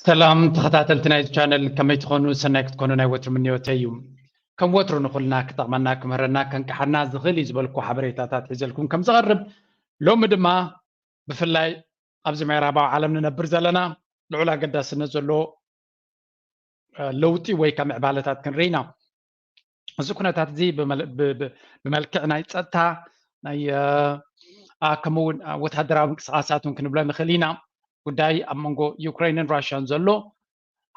ሰላም ተኸታተልቲ ናይዚ ቻነል፣ ከመይ ትኾኑ? ሰናይ ክትኮኑ ናይ ወትሩ ምንዮተይ እዩ። ከም ወትሩ ንኹልና ክጠቕመና፣ ክምህረና፣ ከንቅሓና ዝኽእል እዩ ዝበልኩ ሓበሬታታት ሒዘልኩም ከም ዝቐርብ ሎሚ ድማ ብፍላይ ኣብዚ ምዕራባዊ ዓለም ንነብር ዘለና ልዑል ኣገዳስነት ዘለዎ ለውጢ ወይ ከዓ ምዕባለታት ክንርኢ ኢና። እዚ ኩነታት እዚ ብመልክዕ ናይ ፀጥታ ናይ ከምኡውን ወታደራዊ ምንቅስቃሳት እውን ክንብሎ ንኽእል ኢና። ጉዳይ ኣብ መንጎ ዩክሬንን ራሽያን ዘሎ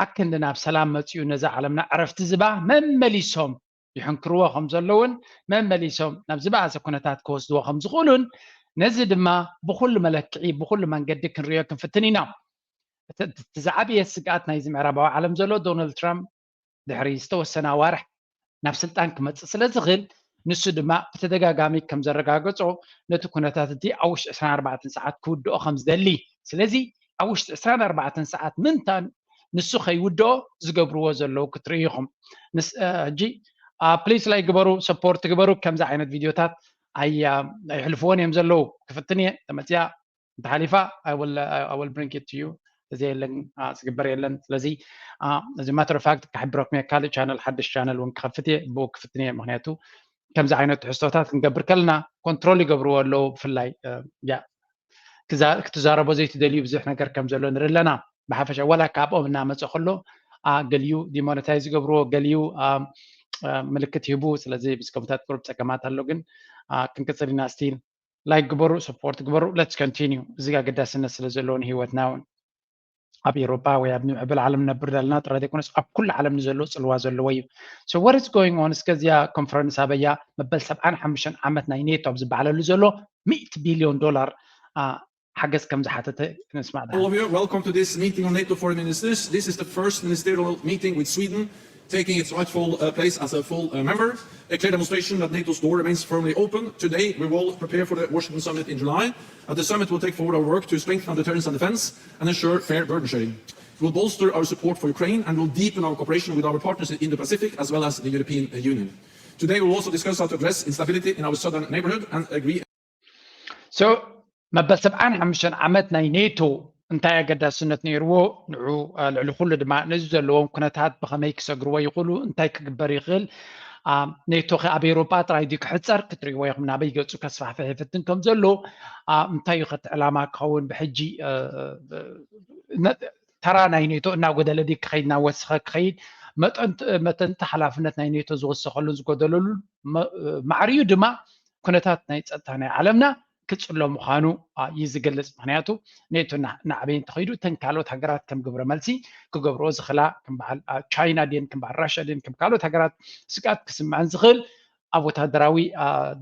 ኣክንዲ ናብ ሰላም መፅኡ ነዛ ዓለምና ዕረፍቲ ዝባ መመሊሶም ይሕንክርዎ ከም ዘለውን መመሊሶም ናብ ዝበኣሰ ኩነታት ክወስድዎ ከም ዝኽእሉን ነዚ ድማ ብኩሉ መለክዒ ብኩሉ መንገዲ ክንሪኦ ክንፍትን ኢና። እቲ ዝዓበየ ስግኣት ናይዚ ምዕራባዊ ዓለም ዘሎ ዶናልድ ትራምፕ ድሕሪ ዝተወሰነ ኣዋርሕ ናብ ስልጣን ክመፅእ ስለ ዝኽእል ንሱ ድማ ብተደጋጋሚ ከም ዘረጋገፆ ነቲ ኩነታት እቲ ኣብ ውሽጢ ዕስራን ኣርባዕተን ሰዓት ክውድኦ ከም ዝደሊ፣ ስለዚ ኣብ ውሽጢ ዕስራን ኣርባዕተን ሰዓት ምንታን ንሱ ከይውድኦ ዝገብርዎ ዘለዉ ክትርእዩ ኢኹም። ሕጂ ፕሊስ ላይ ግበሩ፣ ሰፖርት ግበሩ። ከምዚ ዓይነት ቪድዮታት ኣየሕልፍዎን እዮም ዘለዉ። ክፍትን እየ፣ ተመፅያ እንተሓሊፋ I will bring it to you። ተዘየለን ዝግበር የለን። ስለዚ እዚ ማተር ፋክት ክሕብረኩም እየ። ካልእ ቻነል፣ ሓድሽ ቻነል እውን ክኸፍት እየ፣ ብኡ ክፍትን እየ። ምክንያቱ ከምዚ ዓይነት ትሕዝቶታት ክንገብር ከለና ኮንትሮል ይገብርዎ ኣለዉ። ብፍላይ ክትዛረቦ ዘይትደልዩ ብዙሕ ነገር ከም ዘሎ ንርኢ ኣለና። ብሓፈሻ ዋላ ካብኦም እናመፀ ከሎ ገሊኡ ዲሞነታይዝ ይገብርዎ፣ ገሊኡ ምልክት ይህቡ። ስለዚ ብዚ ከምታት ቁሩብ ፀገማት ኣሎ፣ ግን ክንቅፅል ኢና። ስቲል ላይክ ግበሩ፣ ሰፖርት ግበሩ። ለትስ ኮንቲኒዩ። እዚ ኣገዳስነት ስለ ዘለዎ ንህይወትና እውን ኣብ ኤሮጳ ወይ ኣብ ምዕብል ዓለም ነብር ዘለና ጥራይ ዘይኮነስ ኣብ ኩሉ ዓለም ንዘሎ ፅልዋ ዘለዎ እዩ። So what is going on? እስከ እዚኣ ኮንፈረንስ ኣበያ መበል ሰብዓን ሓሙሽተን ዓመት ናይ ኔቶ ኣብ ዝበዓለሉ ዘሎ ሚእቲ ቢልዮን ዶላር ሓገዝ ከም ዝሓተተ ንስማዕ። All of you, welcome to this meeting of NATO foreign ministers. This is the first ministerial meeting with Sweden taking its rightful uh, place as a full uh, member, a clear demonstration that NATO's door remains firmly open. Today, we will prepare for the Washington summit in July. At the summit, we'll take forward our work to strengthen our deterrence and defense and ensure fair burden sharing. We'll bolster our support for Ukraine and we'll deepen our cooperation with our partners in the Pacific as well as the European Union. Today, we'll also discuss how to address instability in our southern neighborhood and agree. So መበል ሰብዓን ሓሙሽተን ዓመት ናይ ኔቶ እንታይ ኣገዳስነት ነይርዎ? ንዑ ልዕሊ ኩሉ ድማ ነዚ ዘለዎም ኩነታት ብኸመይ ክሰግርዎ ይኽእሉ? እንታይ ክግበር ይኽእል? ኔቶ ከ ኣብ ኤውሮጳ ጥራይ ድዩ ክሕጸር? ክትርእይዎ ኢኹም ናበይ ገጹ ከስፋሕፍሕ ይፍትን ከም ዘሎ። እንታይ እዩ ከቲ ዕላማ ክኸውን? ብሕጂ ተራ ናይ ኔቶ እናጎደለ ድዩ ክኸይድ፣ እናወሰኸ ክኸይድ? መጠን መጠን ሓላፍነት ናይ ኔቶ ዝወሰኸሉን ዝጎደለሉን ማዕሪኡ ድማ ኩነታት ናይ ጸጥታ ናይ ዓለምና ክጽሎ ምዃኑ እዩ ዝገልጽ። ምክንያቱ ኔቶ እናዓበየ እንተኸይዱ እተን ካልኦት ሃገራት ከም ግብረ መልሲ ክገብርኦ ዝኽላ ከም በዓል ቻይና ድየን ከም በዓል ራሽያ ድየን ከም ካልኦት ሃገራት ስግኣት ክስምዐን ዝኽእል ኣብ ወታደራዊ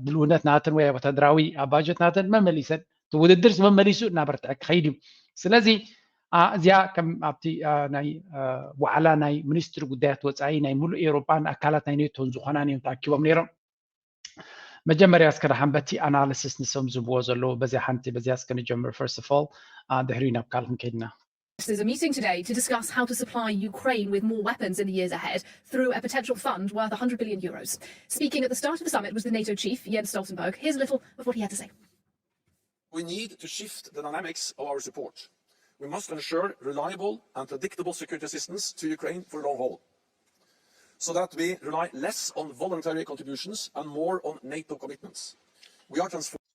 ድልውነት ናተን ወይ ኣብ ወታደራዊ ባጀት ናተን መመሊሰን እቲ ውድድር መመሊሱ እናበርትዐ ክኸይድ እዩ። ስለዚ እዚኣ ከም ኣብቲ ናይ ዋዕላ ናይ ሚኒስትሪ ጉዳያት ወፃኢ ናይ ሙሉእ ኤውሮጳን ኣካላት ናይ ኔቶን ዝኾናን እዮም ተኣኪቦም ነይሮም። መጀመርያ እስከ ደሓን በቲ ኣናሊሲስ ንሶም ዝብዎ ዘለዉ በዚያ ሓንቲ በዚያ እስከ ንጀምር። First of all ድሕሪኡ ናብ ካልእ ክንከይድና። This is a meeting today to discuss how to supply Ukraine with more weapons in the years ahead through a potential fund worth one hundred billion euros. Speaking at the start of the summit was the NATO chief, Jens Stoltenberg. Here's a little of what he had to say. We need to shift the dynamics of our support. We must ensure reliable and predictable security assistance to Ukraine for long haul, so that we rely less on voluntary contributions and more on NATO commitments. We are transforming.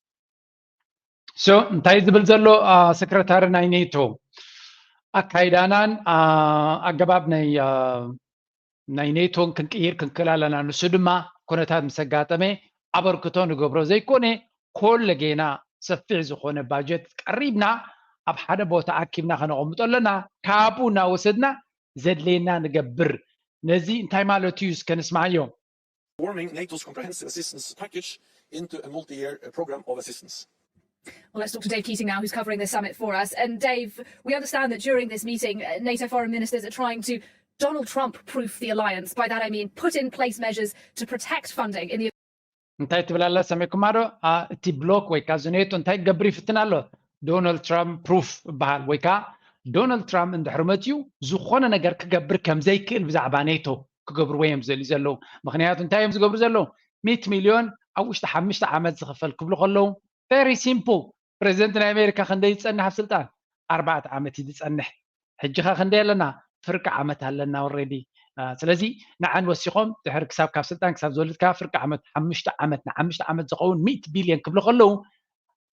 So እንታይ ዝብል ዘሎ ሰክረታሪ ናይ ኔቶ ኣካይዳናን ኣገባብ ናይ ናይ ኔቶን ክንቅይር ክንክእል ኣለና። ንሱ ድማ ኩነታት ምስ ኣጋጠመ ኣበርክቶ ንገብሮ ዘይኮነ ኮለጌና ሰፊሕ ዝኾነ ባጀት ቀሪብና ኣብ ሓደ ቦታ ኣኪብና ከነቐምጦ ኣለና። ካብኡ እናወሰድና ዘድልየና ንገብር። ነዚ እንታይ ማለት እዩ እስከ ንስማዓዮ። Forming NATO's comprehensive assistance package into a multi-year program of assistance. Well, let's talk to Dave Keating now, who's covering this summit for us. And Dave, we understand that during this meeting, NATO foreign ministers are trying to Donald Trump proof the alliance. By that I mean put in place measures to protect funding in the እንታይ ትብል ኣላ ሰሚዕኩማ ዶ? እቲ ብሎክ ወይ ካብ ኔቶ እንታይ ክገብር ይፍትን ኣሎ? ዶናልድ ትራምፕ ፕሩፍ ይበሃል። ወይ ከዓ ዶናልድ ትራምፕ እንድሕሪ መፅዩ ዝኾነ ነገር ክገብር ከም ዘይክእል ብዛዕባ ኔቶ ክገብርዎ እዮም ዝደልዩ ዘለዉ። ምክንያቱ እንታይ እዮም ዝገብሩ ዘለዉ? ሚእቲ ሚልዮን ኣብ ውሽጢ ሓሙሽተ ዓመት ዝኽፈል ክብሉ ከለዉ very simple። ፕሬዚደንት ናይ ኣሜሪካ ክንደይ ዝፀንሕ ኣብ ስልጣን? ኣርባዕተ ዓመት እዩ ዝፀንሕ። ሕጂ ኸ ክንደይ ኣለና? ፍርቂ ዓመት ኣለና already። ስለዚ ንዓን ወሲኾም ድሕሪ ክሳብ ካብ ስልጣን ክሳብ ዝወልድካ ፍርቂ ዓመት ሓሙሽተ ዓመት ንሓሙሽተ ዓመት ዝኸውን ሚእቲ ቢልዮን ክብሉ ከለዉ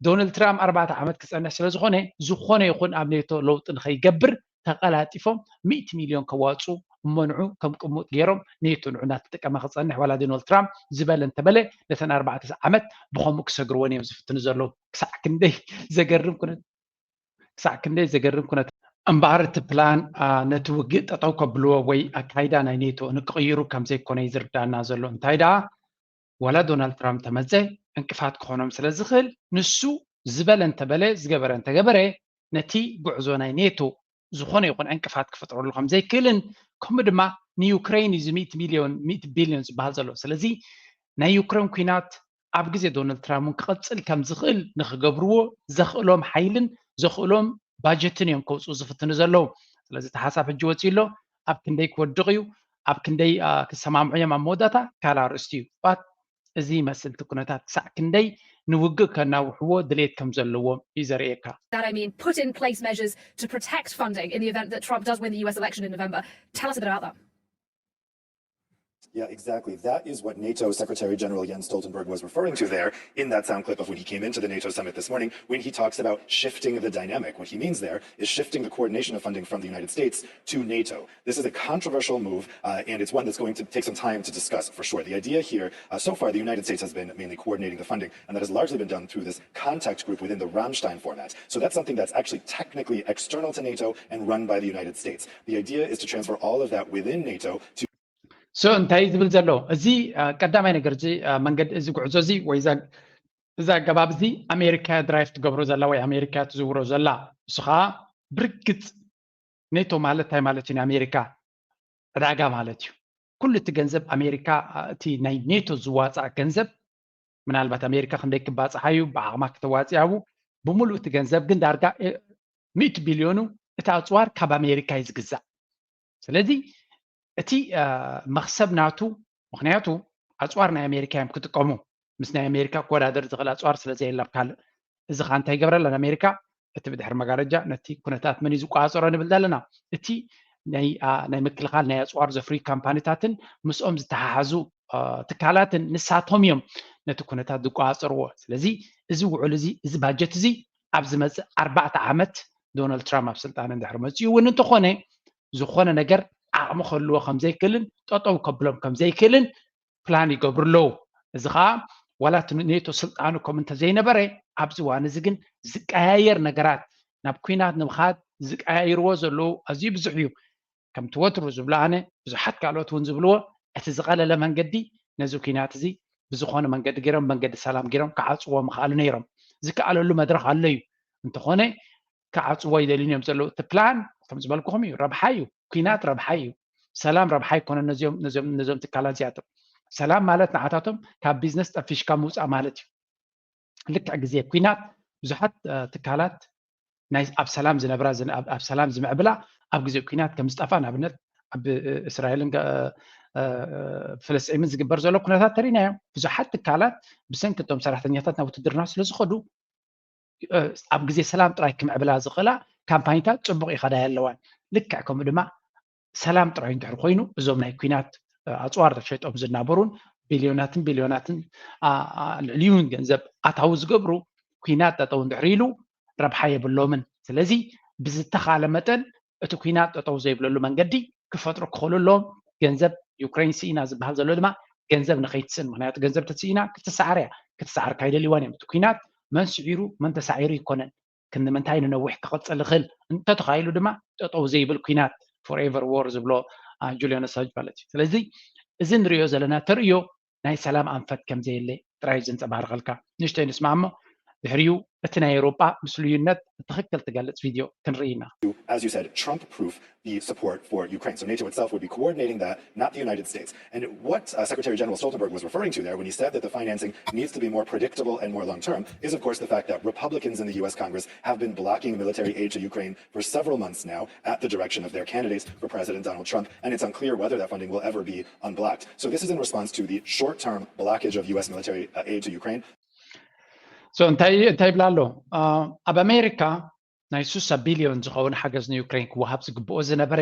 ዶናልድ ትራምፕ ኣርባዕተ ዓመት ክፀንሕ ስለ ዝኾነ ዝኾነ ይኹን ኣብ ኔቶ ለውጢ ንኸይገብር ተቐላጢፎም ሚእቲ ሚልዮን ከዋፁ እሞ ንዑ ከም ቅሙጥ ገይሮም ኔቶ ንዑ እናተጠቀመ ክፀንሕ ዋላ ዶናልድ ትራምፕ ዝበለ እንተበለ ነተን ኣርባዕተ ዓመት ብኸምኡ ክሰግርወን እዮም ዝፍትኑ ዘለዉ። ክሳዕ ክንደይ ዘገርም ኩነት ክሳዕ ክንደይ ዘገርም ኩነት። እምበኣር እቲ ፕላን ነቲ ውግእ ጠጠው ከብልዎ ወይ ኣካይዳ ናይ ኔቶ ንክቕይሩ ከም ዘይኮነ እዩ ዝርዳና ዘሎ። እንታይ ደኣ ዋላ ዶናልድ ትራምፕ ተመፀ ዕንቅፋት ክኾኖም ስለ ዝኽእል ንሱ ዝበለ እንተበለ ዝገበረ እንተገበረ ነቲ ጉዕዞ ናይ ኔቶ ዝኾነ ይኹን ዕንቅፋት ክፈጥረሉ ከም ዘይክእልን ከምኡ ድማ ንዩክሬን እዩ እዚ ሚእቲ ሚልዮን ሚእቲ ቢልዮን ዝበሃል ዘሎ። ስለዚ ናይ ዩክሬን ኩናት ኣብ ግዜ ዶናልድ ትራምፕ እውን ክቐፅል ከም ዝኽእል ንክገብርዎ ዘኽእሎም ሓይልን ዘኽእሎም ባጀትን እዮም ከውፅኡ ዝፍትኑ ዘለዉ። ስለዚ እቲ ሓሳብ ሕጂ ወፂኡ ኣሎ። ኣብ ክንደይ ክወድቕ እዩ፣ ኣብ ክንደይ ክሰማምዑ እዮም ኣብ መወዳእታ ካልእ ኣርእስቲ እዩ። ባት እዚ ይመስል እቲ ኩነታት ክሳዕ ክንደይ ንውግእ ከናውሕዎ ድሌት ከም ዘለዎም እዩ ዘርእየካ። That I mean put in place measures to protect funding in the event that Trump does win the U S election in November. Tell us a bit about that. Yeah, exactly. That is what NATO Secretary General Jens Stoltenberg was referring to there in that sound clip of when he came into the NATO summit this morning, when he talks about shifting the dynamic. What he means there is shifting the coordination of funding from the United States to NATO. This is a controversial move, uh, and it's one that's going to take some time to discuss for sure. The idea here, uh, so far, the United States has been mainly coordinating the funding, and that has largely been done through this contact group within the Ramstein format. So that's something that's actually technically external to NATO and run by the United States. The idea is to transfer all of that within NATO to so እንታይ ዝብል ዘሎ እዚ ቀዳማይ ነገር እዚ መንገዲ እዚ ጉዕዞ እዚ ወይ እዚ ኣገባብ እዚ ኣሜሪካ ድራይቭ ትገብሮ ዘላ ወይ ኣሜሪካ ትዝውሮ ዘላ እሱ ከዓ ብርግፅ ኔቶ ማለት እንታይ ማለት እዩ ንኣሜሪካ ዕዳጋ ማለት እዩ። ኩሉ እቲ ገንዘብ ኣሜሪካ እቲ ናይ ኔቶ ዝዋፃእ ገንዘብ ምናልባት ኣሜሪካ ክንደይ ክባፅሓ እዩ ብዓቕማ ክተዋፅእ ኣብኡ ብምሉእ እቲ ገንዘብ ግን ዳርጋ ሚእቲ ቢልዮኑ እቲ ኣፅዋር ካብ ኣሜሪካ እዩ ዝግዛእ። ስለዚ እቲ መኽሰብ ናቱ ምክንያቱ ኣፅዋር ናይ ኣሜሪካ እዮም ክጥቀሙ ምስ ናይ ኣሜሪካ ክወዳደር ዝኽእል ኣፅዋር ስለ ዘየለ ኣብ ካልእ እዚ ከዓ እንታይ ይገብረላ ንኣሜሪካ እቲ ብድሕሪ መጋረጃ ነቲ ኩነታት መን እዩ ዝቆፃፀሮ ንብል ዘለና እቲ ናይ ምክልኻል ናይ ኣፅዋር ዘፍርዩ ካምፓኒታትን ምስኦም ዝተሓሓዙ ትካላትን ንሳቶም እዮም ነቲ ኩነታት ዝቆፃፀርዎ። ስለዚ እዚ ውዕል እዚ እዚ ባጀት እዚ ኣብ ዝመፅእ ኣርባዕተ ዓመት ዶናልድ ትራምፕ ኣብ ስልጣን እንድሕር መፅኡ እውን እንተኾነ ዝኾነ ነገር ዓቕሚ ክህልዎ ከም ዘይክእልን ጠጠው ከብሎም ከም ዘይክእልን ፕላን ይገብሩ ኣለዉ። እዚ ከዓ ዋላ እቲ ኔቶ ስልጣኑ ከም እንተዘይነበረ ኣብዚ እዋን እዚ ግን ዝቀያየር ነገራት ናብ ኲናት ንምኻድ ዝቀያይርዎ ዘለዉ ኣዝዩ ብዙሕ እዩ። ከምቲ ወትሩ ዝብሎ ኣነ ብዙሓት ካልኦት እውን ዝብልዎ እቲ ዝቐለለ መንገዲ ነዚ ኲናት እዚ ብዝኾነ መንገዲ ገይሮም መንገዲ ሰላም ገይሮም ክዓፅዎ ምኽኣሉ ነይሮም። ዝከኣለሉ መድረኽ ኣሎ እዩ። እንተኾነ ክዓፅዎ ይደልዩን እዮም ዘለዉ። እቲ ፕላን ከም ዝበልኩኹም እዩ፣ ረብሓ እዩ። ኲናት ረብሓ እዩ። ሰላም ረብሓ ኣይኮነን ነዚኦም ነዞም ነዞም ትካላት እዚኣቶም። ሰላም ማለት ንዓታቶም ካብ ቢዝነስ ጠፊሽካ ምውፃእ ማለት እዩ። ልክዕ ግዜ ኲናት ብዙሓት ትካላት ናይ ኣብ ሰላም ዝነብራ ኣብ ሰላም ዝምዕብላ ኣብ ግዜ ኲናት ከም ዝጠፋ ንኣብነት ኣብ እስራኤልን ፍልስጤምን ዝግበር ዘሎ ኩነታት ተሪናዮም። ብዙሓት ትካላት ብሰንኪ እቶም ሰራሕተኛታት ናብ ውትድርና ስለ ዝኸዱ ኣብ ግዜ ሰላም ጥራይ ክምዕብላ ዝኽእላ ካምፓኒታት ፅቡቕ ይኸዳ ኣለዋን። ልክዕ ከምኡ ድማ ሰላም ጥራይ እንድሕር ኮይኑ እዞም ናይ ኲናት ኣፅዋር ተሸጦም ዝናበሩን ቢልዮናትን ቢልዮናትን ልዕሊውን ገንዘብ ኣታዊ ዝገብሩ ኲናት ጠጠው እንድሕር ኢሉ ረብሓ የብሎምን። ስለዚ ብዝተኻለ መጠን እቲ ኲናት ጠጠው ዘይብለሉ መንገዲ ክፈጥሩ ክኽእሉ ኣለዎም። ገንዘብ ዩክሬን ስኢና ዝበሃል ዘሎ ድማ ገንዘብ ንኸይትስእን፣ ምክንያቱ ገንዘብ ተስኢና ክትሰዓር እያ። ክትሰዓር ካይደልይዋን እዮም። እቲ ኲናት መን ስዒሩ መን ተሳዒሩ ይኮነን፣ ክንዲ ምንታይ ንነዊሕ ክቕፅል ይኽእል፣ እንተተኻኢሉ ድማ ጠጠው ዘይብል ኲናት ፎርኤቨር ዎር ዝብሎ ጁሊያን ኣሳንጅ ማለት እዩ። ስለዚ እዚ ንሪኦ ዘለና ተርእዮ ናይ ሰላም ኣንፈት ከም ዘየለ ጥራይ እዩ ዘንፀባርቐልካ። ንእሽተይ ንስማዕ እሞ ድሕሪኡ እቲ ናይ ኤውሮጳ ምስ ልዩነት ብትኽክል ትገልፅ ቪድዮ ክንርኢ ኢና። As you said, Trump proof the support for Ukraine. So NATO itself would be coordinating that, not the United States. And what uh, Secretary General Stoltenberg was referring to there when he said that the financing needs to be more predictable and more long term is, of course, the fact that Republicans in the U S Congress have been blocking military aid to Ukraine for several months now at the direction of their candidates for President Donald Trump. And it's unclear whether that funding will ever be unblocked. So this is in response to the short term blockage of U S military uh, aid to Ukraine. So እንታይ እንታይ ይብላ ኣሎ ኣብ ኣሜሪካ ናይ ስሳ ቢልዮን ዝኸውን ሓገዝ ንዩክሬን ክወሃብ ዝግብኦ ዝነበረ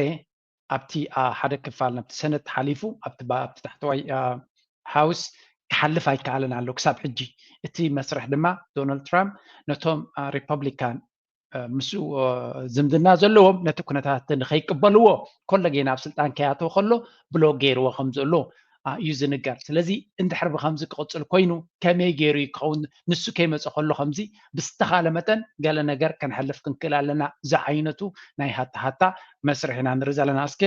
ኣብቲ ሓደ ክፋል ናብቲ ሰነት ሓሊፉ ኣብቲ ታሕተዋይ ሃውስ ክሓልፍ ኣይከኣለን ኣሎ ክሳብ ሕጂ። እቲ መስርሕ ድማ ዶናልድ ትራምፕ ነቶም ሪፐብሊካን ምስ ዝምድና ዘለዎም ነቲ ኩነታት ንኸይቅበልዎ ኮለጌና ኣብ ስልጣን ከያተው ከሎ ብሎ ገይርዎ ከም ዘሎ እዩ ዝንገር። ስለዚ እንድሕር ብከምዚ ክቕፅል ኮይኑ ከመይ ገይሩ ይኸውን ንሱ ከይመፀ ከሎ ከምዚ ብዝተኻለ መጠን ገለ ነገር ከነሕልፍ ክንክእል ኣለና። እዚ ዓይነቱ ናይ ሃታ ሃታ መስርሕ ኢና ንርኢ ዘለና። እስከ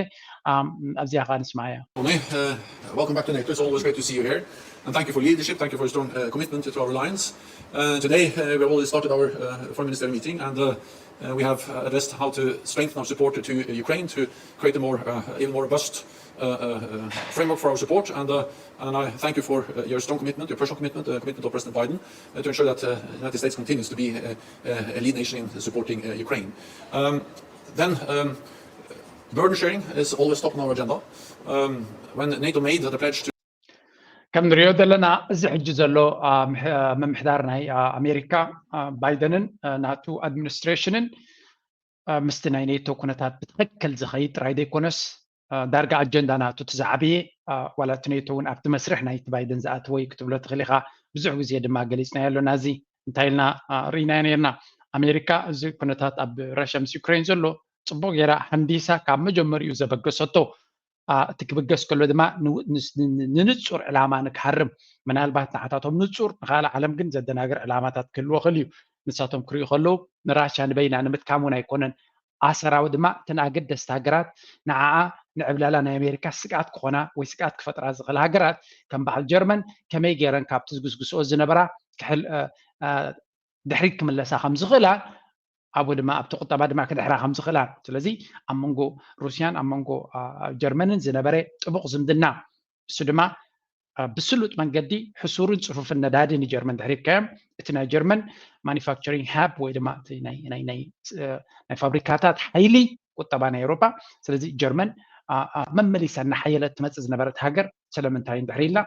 ኣብዚኣ ከዓ ንስማያ። Welcome back to NATO. It's always great to see you here. And thank you for leadership. Thank you for your strong uh, commitment to our alliance. Uh, today, uh, we've already started our uh, foreign ministerial meeting, and uh, uh, we have addressed how to strengthen our support to Ukraine to create a more, uh, even more robust uh, uh, framework for our support. And, uh, and I thank you for uh, your strong commitment, your personal commitment, the commitment of President Biden, uh, to ensure that uh, the United States continues to be a, a lead nation in supporting uh, Ukraine. Um, then, um, burden sharing is always top on our agenda. Um, when NATO made the pledge to ከም ንሪኦ ዘለና እዚ ሕጂ ዘሎ ምምሕዳር ናይ ኣሜሪካ ባይደንን ናቱ ኣድሚኒስትሬሽንን ምስቲ ናይ ኔቶ ኩነታት ብትኽክል ዝኸይድ ጥራይ ዘይኮነስ ዳርጋ ኣጀንዳ ናቱ እቲ ዝዓበየ ዋላ እቲ ኔቶ እውን ኣብቲ መስርሕ ናይቲ ባይደን ዝኣተወ እዩ ክትብሎ ትኽእል ኢኻ። ብዙሕ ግዜ ድማ ገሊፅናዮ ኣለና። እዚ እንታይ ኢልና ርኢናዮ ነርና። ኣሜሪካ እዚ ኩነታት ኣብ ራሽያ ምስ ዩክሬን ዘሎ ፅቡቕ ገይራ ሃንዲሳ ካብ መጀመሪኡ ዘበገሰቶ እቲ ክብገስ ከሎ ድማ ንንፁር ዕላማ ንክሃርም ምናልባት ንዓታቶም ንፁር ንካልእ ዓለም ግን ዘደናግር ዕላማታት ክህልዎ ክእል እዩ። ንሳቶም ክሪኡ ከለዉ ንራሽያ ንበይና ንምትካም እውን ኣይኮነን ኣሰራዊ ድማ እተን ኣገደስቲ ሃገራት ንዓኣ ንዕብላላ ናይ ኣሜሪካ ስግኣት ክኾና ወይ ስግኣት ክፈጥራ ዝኽእል ሃገራት ከም በዓል ጀርመን ከመይ ገይረን ካብቲ ዝግስግስኦ ዝነበራ ድሕሪት ክምለሳ ከም ዝኽእላ ኣብኡ ድማ ኣብቲ ቁጠባ ድማ ክድሕራ ከም ዝኽእላ። ስለዚ ኣብ መንጎ ሩስያን ኣብ መንጎ ጀርመንን ዝነበረ ጥቡቕ ዝምድና እሱ ድማ ብስሉጥ መንገዲ ሕሱርን ፅፉፍን ነዳዲ ንጀርመን ድሕሪትካዮም እቲ ናይ ጀርመን ማኒፋክቸሪንግ ሃብ ወይ ድማ ናይ ፋብሪካታት ሓይሊ ቁጠባ ናይ ኤውሮፓ። ስለዚ ጀርመን መመሊሳ እናሓየለት ትመፅእ ዝነበረት ሃገር ስለምንታይ እንድሕር ኢልና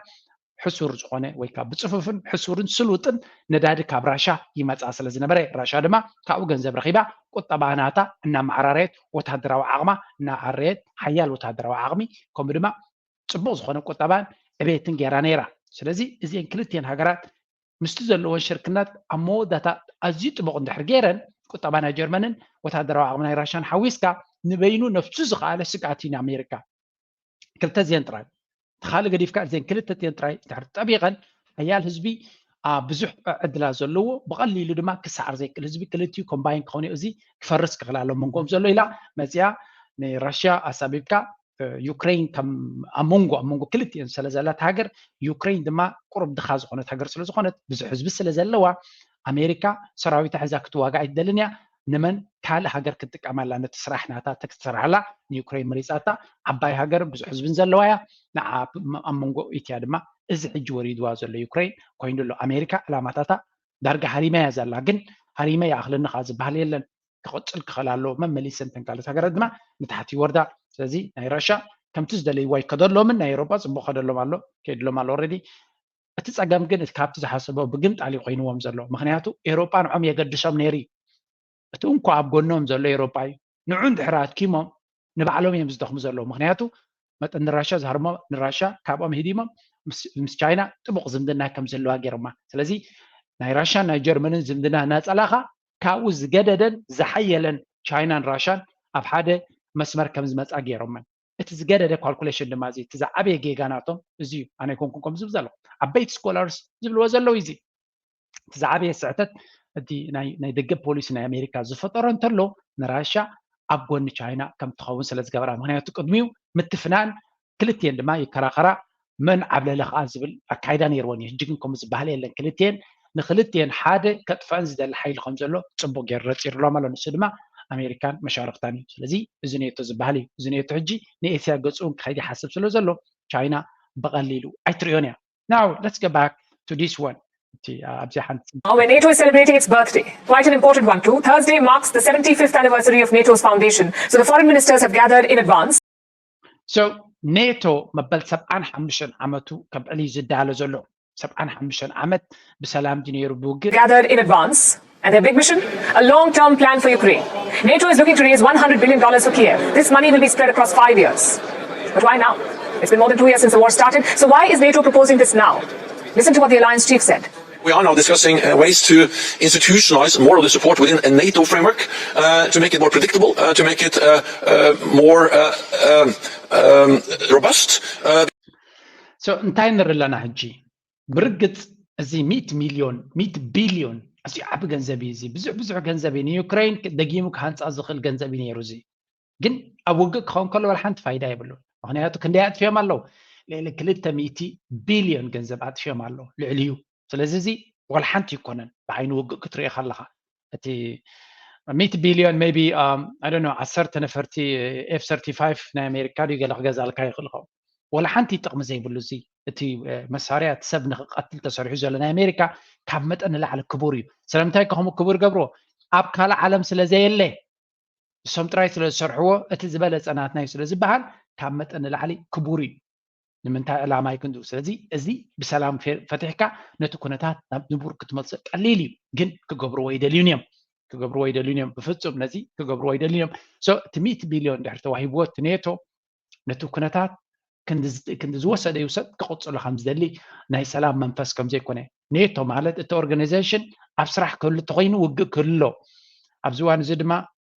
ሕሱር ዝኾነ ወይ ከዓ ብፅፉፍን ሕሱርን ስሉጥን ነዳዲ ካብ ራሻ ይመፃ ስለ ዝነበረ ራሻ ድማ ካብኡ ገንዘብ ረኺባ ቁጠባ ናታ እናመዓራረየት ወታደራዊ ዓቕማ እናዓረየት ሓያል ወታደራዊ ዓቕሚ ከምኡ ድማ ፅቡቕ ዝኾነ ቁጠባን ዕቤትን ገይራ ነይራ። ስለዚ እዚአን ክልቲአን ሃገራት ምስቲ ዘለዎን ሽርክነት ኣብ መወዳእታ ኣዝዩ ጥቡቕ እንድሕር ገይረን ቁጠባ ናይ ጀርመንን ወታደራዊ ዓቕሚ ናይ ራሻን ሓዊስካ ንበይኑ ነብሱ ዝኸኣለ ስግኣት እዩ ንኣሜሪካ። ክልተ ዜን ጥራይ እቲ ካልእ ገዲፍካ እዘን ክልተ ዜን ጥራይ እንድሕር ጠቢቐን ሓያል ህዝቢ ብዙሕ ዕድላት ዘለዎ ብቐሊሉ ድማ ክሰዓር ዘይክእል ህዝቢ ክልቲኡ ኮምባይን ክኾነ እዚ ክፈርስ ክኽእል ኣሎ መንጎም ዘሎ ኢላ መፅያ ንራሽያ ኣሳቢብካ ዩክሬን ከም ኣብ መንጎ ኣብ መንጎ ክልቲኤን ስለ ዘላት ሃገር ዩክሬን ድማ ቁሩብ ድኻ ዝኾነት ሃገር ስለ ዝኾነት ብዙሕ ህዝቢ ስለ ዘለዋ ኣሜሪካ ሰራዊታ ሒዛ ክትዋጋ ኣይትደልን እያ። ንመን ካልእ ሃገር ክትጥቀመላ ነቲ ስራሕ ናታ ክትሰርሓላ ንዩክሬን መሪፃታ ዓባይ ሃገርን ብዙሕ ህዝብን ዘለዋ እያ። ንዓ ኣብ መንጎ ኢትያ ድማ እዚ ሕጂ ወሪድዋ ዘሎ ዩክሬን ኮይኑ ኣሎ። ኣሜሪካ ዕላማታታ ዳርጋ ሃሪመያ ዘላ ግን ሃሪመ ይኣኽለኒ ከዓ ዝበሃል የለን። ክቕፅል ክኽእል ኣለዎ። መመሊሰን ተን ካልኦት ሃገራት ድማ ንታሕቲ ይወርዳ። ስለዚ ናይ ራሻ ከምቲ ዝደለይዋ ይከደሎምን ናይ ኤሮጳ ፅቡቕ ከደሎም ኣሎ ከይድሎም ኣሎ። ኦረዲ እቲ ፀገም ግን ካብቲ ዝሓሰቦ ብግምጣል እዩ ኮይንዎም ዘሎ። ምክንያቱ ኤሮጳ ንዖም የገድሶም ነይሩ እዩ። እቲ እንኳ ኣብ ጎኖም ዘሎ ኤሮጳ እዩ። ንዑ እንድሕር ኣድኪሞም ንባዕሎም እዮም ዝደኽሙ ዘለዉ። ምክንያቱ መጠን ንራሻ ዝሃርሞ ንራሻ ካብኦም ሂዲሞም ምስ ቻይና ጥቡቕ ዝምድና ከም ዘለዋ ገይሮማ። ስለዚ ናይ ራሻን ናይ ጀርመንን ዝምድና እናፀላኻ ካብኡ ዝገደደን ዝሓየለን ቻይናን ራሻን ኣብ ሓደ መስመር ከም ዝመፃ ገይሮመን። እቲ ዝገደደ ካልኩሌሽን ድማ እዚ እቲ ዝዓበየ ጌጋ ናቶም እዚ እዩ። ኣነ ኣይኮንኩን ከም ዝብል ዘለኹ ዓበይቲ ስኮላርስ ዝብልዎ ዘለዉ እዚ እቲ ዝዓበየ ስሕተት እቲ ናይ ደገ ፖሊሲ ናይ ኣሜሪካ ዝፈጠሮ እንተሎ ንራሻ ኣብ ጎኒ ቻይና ከም ትኸውን ስለ ዝገበራ። ምክንያቱ ቅድሚኡ ምትፍናን ክልቲኤን ድማ ይከራኸራ መን ዓብለለ ከዓ ዝብል ኣካይዳ ነይርወን እዩ። ሕጂ ግን ከምኡ ዝበሃል የለን። ክልቲኤን ንክልቲኤን ሓደ ከጥፍአን ዝደሊ ሓይሊ ከም ዘሎ ፅቡቅ ገይሩ ረፂሩሎም ኣሎ። ንሱ ድማ ኣሜሪካን መሻርክታን እዩ። ስለዚ እዚ ኔቶ ዝበሃል እዩ። እዚ ኔቶ ሕጂ ንኤስያ ገፅኡ ክኸይድ ይሓስብ ስለ ዘሎ ቻይና ብቀሊሉ ኣይትሪኦን እያ። Now let's go back to this one. እቲ ኣብዚ ሓንቲ Now, when NATO is celebrating its birthday, quite an important one too, Thursday marks the seventy-fifth anniversary of NATO's foundation. So the foreign ministers have gathered in advance. So ኔቶ መበል ሰብዓን ሓሙሽተን ዓመቱ ከብዕል እዩ ዝዳሎ ዘሎ። ሰብዓን ሓሙሽተን ዓመት ብሰላም ድዩ ነይሩ ብውግእ? Gathered in advance. And their big mission? A long-term plan for Ukraine. NATO is looking to raise one hundred billion dollars for Kiev. This money will be spread across five years. But why now? It's been more than two years since the war started. So why is NATO proposing this now? Listen to what the alliance chief said. We are now discussing uh, ways to institutionalize more of the support within a NATO framework uh, to make it more predictable, uh, to make it uh, uh, more uh, um, um, robust. Uh, So እንታይ ንርኢ ኣለና ሕጂ? ብርግጽ እዚ ሚእቲ ሚልዮን ሚእቲ ቢልዮን ኣዝዩ ዓቢ ገንዘብ እዩ። እዚ ብዙሕ ብዙሕ ገንዘብ እዩ። ንዩክሬን ደጊሙ ክሃንጻ ዝኽእል ገንዘብ እዩ ነይሩ። እዚ ግን ኣብ ውግእ ክኸውን ከሎ ዋላ ሓንቲ ፋይዳ የብሉን። ምክንያቱ ክንደይ ኣጥፊኦም ኣለዉ? ልዕሊ ክልተ ሚእቲ ቢልዮን ገንዘብ ኣጥፊኦም ኣለዉ ልዕሊኡ። ስለዚ እዚ ዋላ ሓንቲ ይኮነን ብዓይኒ ውግእ ክትሪኦ ከለኻ። እቲ ሚእቲ ቢልዮን maybe I don't know ዓሰርተ ነፈርቲ ኤፍ ሰርቲፋይቭ ናይ ኣሜሪካ ድዩ ገለ ክገዛልካ ይኽእል ኸውን። ዋላ ሓንቲ ጥቕሚ ዘይብሉ እዚ እቲ መሳርያ እቲ ሰብ ንክቐትል ተሰሪሑ ዘሎ ናይ ኣሜሪካ ካብ መጠን ንላዕሊ ክቡር እዩ። ስለምንታይ ከምኡ ክቡር ገብርዎ? ኣብ ካልእ ዓለም ስለ ዘየለ እሶም ጥራይ ስለ ዝሰርሕዎ እቲ ዝበለፀ ናትና እዩ ስለ ዝበሃል ካብ መጠን ንላዕሊ ክቡር እዩ። ንምንታይ ዕላማ ይክንዱ? ስለዚ እዚ ብሰላም ፈ- ፈቲሕካ ነቲ ኩነታት ናብ ንቡር ክትመልሶ ቀሊል እዩ። ግን ክገብርዎ ይደልዩን እዮም። ክገብርዎ ይደልዩን እዮም። ብፍጹም ነዚ ክገብርዎ ይደልዩን እዮም። So እቲ ሚእቲ ቢልዮን ድሕሪ ተዋሂብዎ እቲ ኔቶ ነቲ ኩነታት ክንዲ ዝ- ክንዲ ዝወሰደ ይውሰድ ክቕጽሎ ከም ዝደሊ ናይ ሰላም መንፈስ ከም ዘይኮነ ኔቶ ማለት እቲ ኦርጋናይዜሽን ኣብ ስራሕ ክህሉ ተኮይኑ ውግእ ክህሉ ኣለዎ። ኣብዚ እዋን እዚ ድማ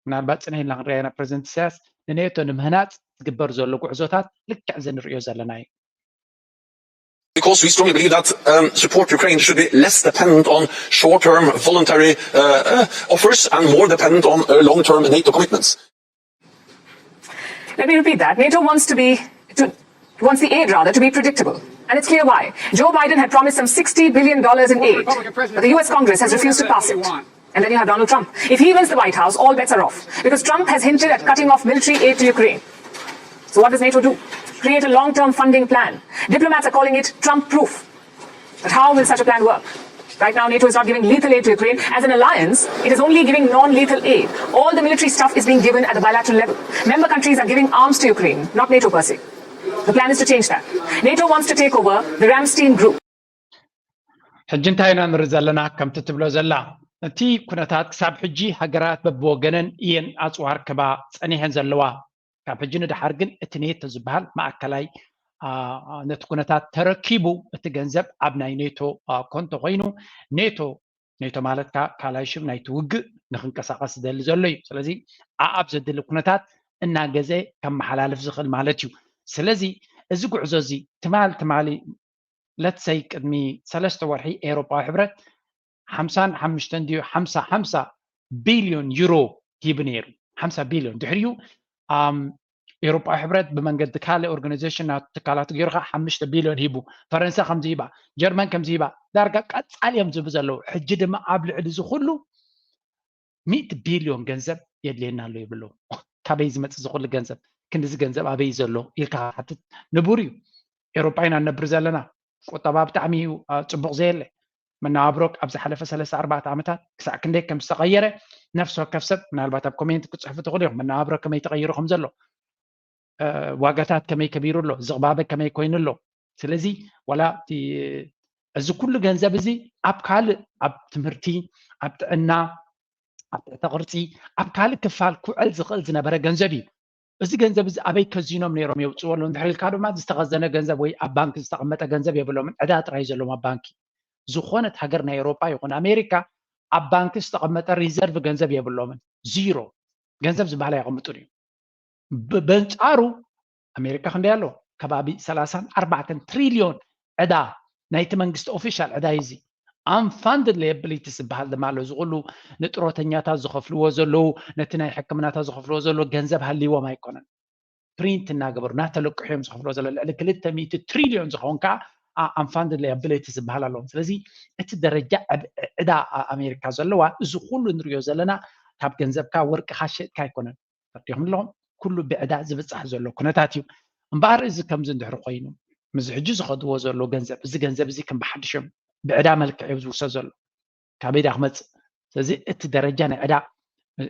ምናልባት ፅንሕ ኢልና ክንሪኣ ኢና ፕረዚደንት ኢሳያስ ንኔቶ ንምህናፅ ዝግበር ዘሎ ጉዕዞታት ልክዕ እዚ ንሪኦ ዘለና እዩ። Because we strongly believe that um, support Ukraine should be less dependent on short-term voluntary uh, uh, offers and more dependent on uh, long-term NATO commitments. Let me repeat that. NATO wants to be, to, wants the aid rather, to be predictable. And it's clear why. Joe Biden had promised some sixty billion dollars in aid, but the U S Congress has refused to pass it. And then you have Donald Trump. If he wins the White House, all bets are off because Trump has hinted at cutting off military aid to Ukraine. So what does NATO do? Create a long-term funding plan. Diplomats are calling it Trump-proof. But how will such a plan work? Right now, NATO is not giving lethal aid to Ukraine. As an alliance, it is only giving non-lethal aid. All the military stuff is being given at the bilateral level. Member countries are giving arms to Ukraine, not NATO per se. The plan is to change that. NATO wants to take over the Ramstein Group. ሕጂ እንታይ ኢና ንርኢ ዘለና? ከምቲ ትብሎ ዘላ እቲ ኩነታት ክሳብ ሕጂ ሃገራት በብወገነን እየን ኣፅዋር ክባ ፀኒሐን ዘለዋ። ካብ ሕጂ ንድሓር ግን እቲ ኔቶ ዝበሃል ማእከላይ ነቲ ኩነታት ተረኪቡ እቲ ገንዘብ ኣብ ናይ ኔቶ ኮንቶ ኮይኑ ኔቶ ኔቶ ማለት ካልኣይ ሽም ናይቲ ውግእ ንክንቀሳቀስ ዝደሊ ዘሎ እዩ። ስለዚ ኣኣብ ዘድሊ ኩነታት እናገዘ ከመሓላልፍ ዝኽእል ማለት እዩ። ስለዚ እዚ ጉዕዞ እዚ ትማል ትማሊ ለትሰይ ቅድሚ ሰለስተ ወርሒ ኤውሮጳዊ ሕብረት ሓምሳን ሓሙሽተን ድዩ ሓምሳ ሓምሳ ቢልዮን ዩሮ ሂቡ ነይሩ። ሓምሳ ቢልዮን ድሕሪኡ ኤውሮጳዊ ሕብረት ብመንገዲ ካልእ ኦርጋናይዜሽን ናቱ ትካላቱ ገይሩ ከዓ ሓሙሽተ ቢልዮን ሂቡ። ፈረንሳ ከምዚ ሂባ፣ ጀርመን ከምዚ ሂባ፣ ዳርጋ ቀፃሊ እዮም ዝህቡ ዘለዉ። ሕጂ ድማ ኣብ ልዕሊ እዚ ኩሉ ሚእቲ ቢልዮን ገንዘብ የድልየና ኣሎ ይብሉ። ካበይ ዝመፅእ እዚ ኩሉ ገንዘብ? ክንድዚ ገንዘብ ኣበይ ዘሎ ኢልካ ክትሓትት ንቡር እዩ። ኤውሮጳ ኢና ንነብር ዘለና። ቁጠባ ብጣዕሚ እዩ ፅቡቕ ዘየለ። መነባብሮ ኣብ ዝሓለፈ ሰለስተ ኣርባዕተ ዓመታት ክሳዕ ክንደይ ከም ዝተቐየረ ነፍሲ ወከፍ ሰብ ምናልባት ኣብ ኮሜንት ክፅሕፉ ትኽእሉ እዮም። መነባብሮ ከመይ ተቐይሩ ከም ዘሎ፣ ዋጋታት ከመይ ከቢሩ ኣሎ፣ ዝቕባበ ከመይ ኮይኑ ኣሎ። ስለዚ ዋላ እቲ እዚ ኩሉ ገንዘብ እዚ ኣብ ካልእ ኣብ ትምህርቲ፣ ኣብ ጥዕና፣ ኣብ ትሕተ ቅርፂ፣ ኣብ ካልእ ክፋል ክውዕል ዝኽእል ዝነበረ ገንዘብ እዩ። እዚ ገንዘብ እዚ ኣበይ ከዚኖም ነይሮም የውፅዎ ኣለዉ እንድሕር ኢልካ ድማ ዝተኸዘነ ገንዘብ ወይ ኣብ ባንክ ዝተቐመጠ ገንዘብ የብሎምን። ዕዳ ጥራይ ዘለዎም ኣብ ባንኪ። ዝኾነት ሃገር ናይ ኤውሮጳ ይኹን ኣሜሪካ ኣብ ባንኪ ዝተቐመጠ ሪዘርቭ ገንዘብ የብሎምን። ዚሮ ገንዘብ ዝበሃል ኣየቐምጡን እዩ። በንጻሩ ኣሜሪካ ክንደይ ኣሎ? ከባቢ ሰላሳን ኣርባዕተን ትሪልዮን ዕዳ ናይቲ መንግስቲ ኦፊሻል ዕዳ እዩ እዚ። Unfunded liabilities ዝበሃል ድማ ኣሎ። እዚ ኩሉ ንጥሮተኛታት ዝኸፍልዎ ዘለዉ ነቲ ናይ ሕክምናታት ዝኸፍልዎ ዘለዉ ገንዘብ ሃልይዎም ኣይኮነን። ፕሪንት እናገበሩ እናተለቅሑ እዮም ዝኸፍልዎ ዘለዉ። ልዕሊ ክልተ ሚእቲ ትሪልዮን ዝኸውን ከዓ unfunded liabilities ዝበሃል ኣለዎም። ስለዚ እቲ ደረጃ ዕዳ ኣሜሪካ ዘለዋ እዚ ኩሉ ንሪኦ ዘለና ካብ ገንዘብካ ወርቅኻ ሸጥካ ኣይኮነን። ፈርዲኹም ኣለኹም። ኩሉ ብዕዳ ዝብፃሕ ዘሎ ኩነታት እዩ። እምበኣር እዚ ከምዚ እንድሕር ኮይኑ ምስዚ ሕጂ ዝኸድዎ ዘሎ ገንዘብ እዚ ገንዘብ እዚ ከም ብሓድሾም ብዕዳ መልክዕ እዩ ዝውሰድ ዘሎ። ካበይ ዳ ክመፅእ? ስለዚ እቲ ደረጃ ናይ ዕዳ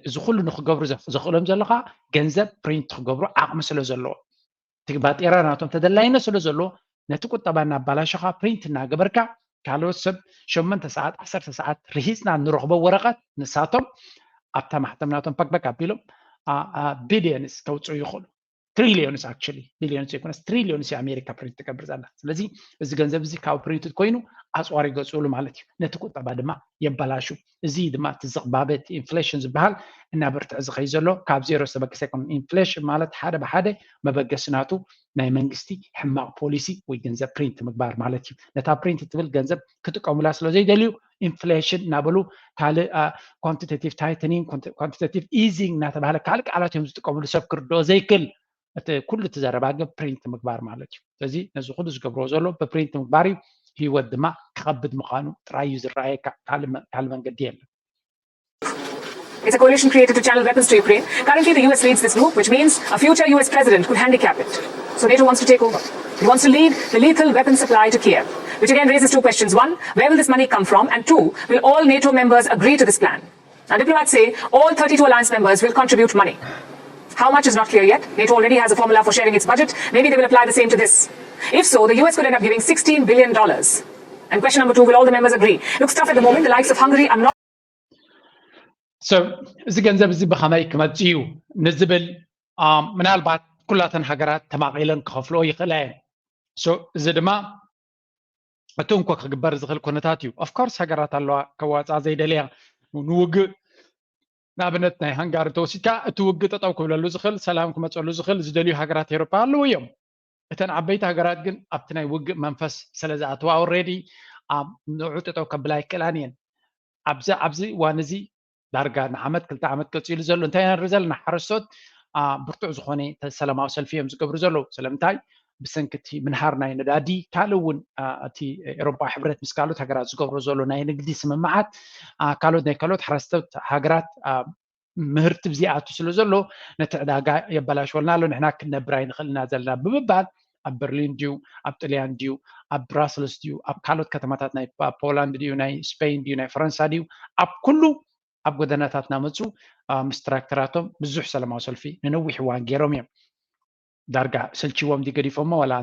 እዚ ኩሉ ንክገብሩ ዘኽእሎም ዘሎ ከዓ ገንዘብ ፕሪንት ክገብሩ ዓቕሚ ስለ ዘለዎ እቲ ባጤራ ናቶም ተደላይነት ስለ ዘለዎ ነቲ ቁጠባ እናባላሸኻ ፕሪንት እናገበርካ ካልኦት ሰብ ሸመንተ ሰዓት ዓሰርተ ሰዓት ርሂፅና ንረኽቦ ወረቐት ንሳቶም ኣብታ ማሕተም ናቶም ፐክፐክ ኣቢሎም ቢሊዮንስ ከውፅኡ ይኽእሉ። ትሪሊዮንስ actually፣ ቢሊዮንስ ዘይኮነስ ትሪሊዮንስ የኣሜሪካ ፕሪንት ትገብር ዘላ። ስለዚ እዚ ገንዘብ እዚ ካብ ፕሪንት ኮይኑ ኣፅዋር ይገፅሉ ማለት እዩ። ነቲ ቁጠባ ድማ የበላሹ። እዚ ድማ እቲ ዝቕባበ ኢንፍሌሽን ዝበሃል እናበርትዐ ዝኸይ ዘሎ ካብ ዜሮ ዝተበገሰ ኣይኮነን። ኢንፍሌሽን ማለት ሓደ ብሓደ መበገሲ ናቱ ናይ መንግስቲ ሕማቕ ፖሊሲ ወይ ገንዘብ ፕሪንት ምግባር ማለት እዩ። ነታ ፕሪንት ትብል ገንዘብ ክጥቀሙላ ስለ ዘይደልዩ ኢንፍሌሽን እናበሉ ካልእ ኳንቲቴቲቭ ታይተኒንግ፣ ኳንቲቴቲቭ ኢዚንግ እናተባሃለ ካልእ ቃላት እዮም ዝጥቀምሉ ሰብ ክርድኦ ዘይክል። እቲ ኩሉ እቲ ዘረባ ግን ፕሪንት ምግባር ማለት እዩ። ስለዚ ነዚ ኩሉ ዝገብርዎ ዘሎ ብፕሪንት ምግባር እዩ። ህይወት ድማ ክኸብድ ምዃኑ ጥራይ እዩ ዝረኣየካ፣ ካልእ መ- ካልእ መንገዲ የለን። It's a coalition created to channel weapons to Ukraine. Currently, the U S leads this group, which means a future U S president could handicap it. So NATO wants to take over. It wants to lead the lethal weapon supply to Kiev, which again raises two questions. One, where will this money come from? And two, will all NATO members agree to this plan? Now, diplomats say all thirty-two alliance members will contribute money. How much is not clear yet. NATO already has a formula for sharing its budget. Maybe they will apply the same to this. If so, the U S could end up giving sixteen billion dollars. And question number two, will all the members agree? Looks tough at the moment. The likes of Hungary are not So እዚ ገንዘብ እዚ ብኸመይ ክመፅእ እዩ ንዝብል ምናልባት ኩላተን ሃገራት ተማቒለን ክኸፍልኦ ይኽእላ እየን። So እዚ ድማ እቲ እንኮ ክግበር ዝኽእል ኩነታት እዩ። ኦፍኮርስ ሃገራት ኣለዋ ከዋፅኣ ዘይደልያ ንውግእ። ንኣብነት ናይ ሃንጋሪ ተወሲድካ እቲ ውግእ ጠጠው ክብለሉ ዝኽእል፣ ሰላም ክመፀሉ ዝኽእል ዝደልዩ ሃገራት ኤሮፓ ኣለዉ እዮም። እተን ዓበይቲ ሃገራት ግን ኣብቲ ናይ ውግእ መንፈስ ስለ ዝኣተዋ ኦልሬዲ ኣብ ንዑ ጠጠው ከብላ ኣይክእላን እየን። ኣብዚ ኣብዚ እዋን እዚ ዳርጋ ንዓመት ክልተ ዓመት ቀፂሉ ዘሎ እንታይ ኢና ንርኢ ዘለና? ሓረስቶት ብርቱዕ ዝኾነ ሰላማዊ ሰልፊ እዮም ዝገብሩ ዘለዉ። ስለምንታይ? ብሰንኪ እቲ ምንሃር ናይ ነዳዲ ካልእ እውን እቲ ኤሮፓ ሕብረት ምስ ካልኦት ሃገራት ዝገብሮ ዘሎ ናይ ንግዲ ስምምዓት ካልኦት ናይ ካልኦት ሓረስቶት ሃገራት ምህርቲ ብዝይኣቱ ስለ ዘሎ ነቲ ዕዳጋ የበላሽወልና ኣሎ። ንሕና ክንነብር ኣይንኽእል ኢና ዘለና ብምባል ኣብ በርሊን ድዩ ኣብ ጥልያን ድዩ ኣብ ብራስልስ ድዩ ኣብ ካልኦት ከተማታት ናይ ፖላንድ ድዩ ናይ ስፔን ድዩ ናይ ፈረንሳ ድዩ ኣብ ኩሉ ኣብ ጎደናታት እናመፁ ምስ ትራክተራቶም ብዙሕ ሰላማዊ ሰልፊ ንነዊሕ እዋን ገይሮም እዮም። ዳርጋ ሰልችዎም ድዩ ገዲፎሞ ዋላ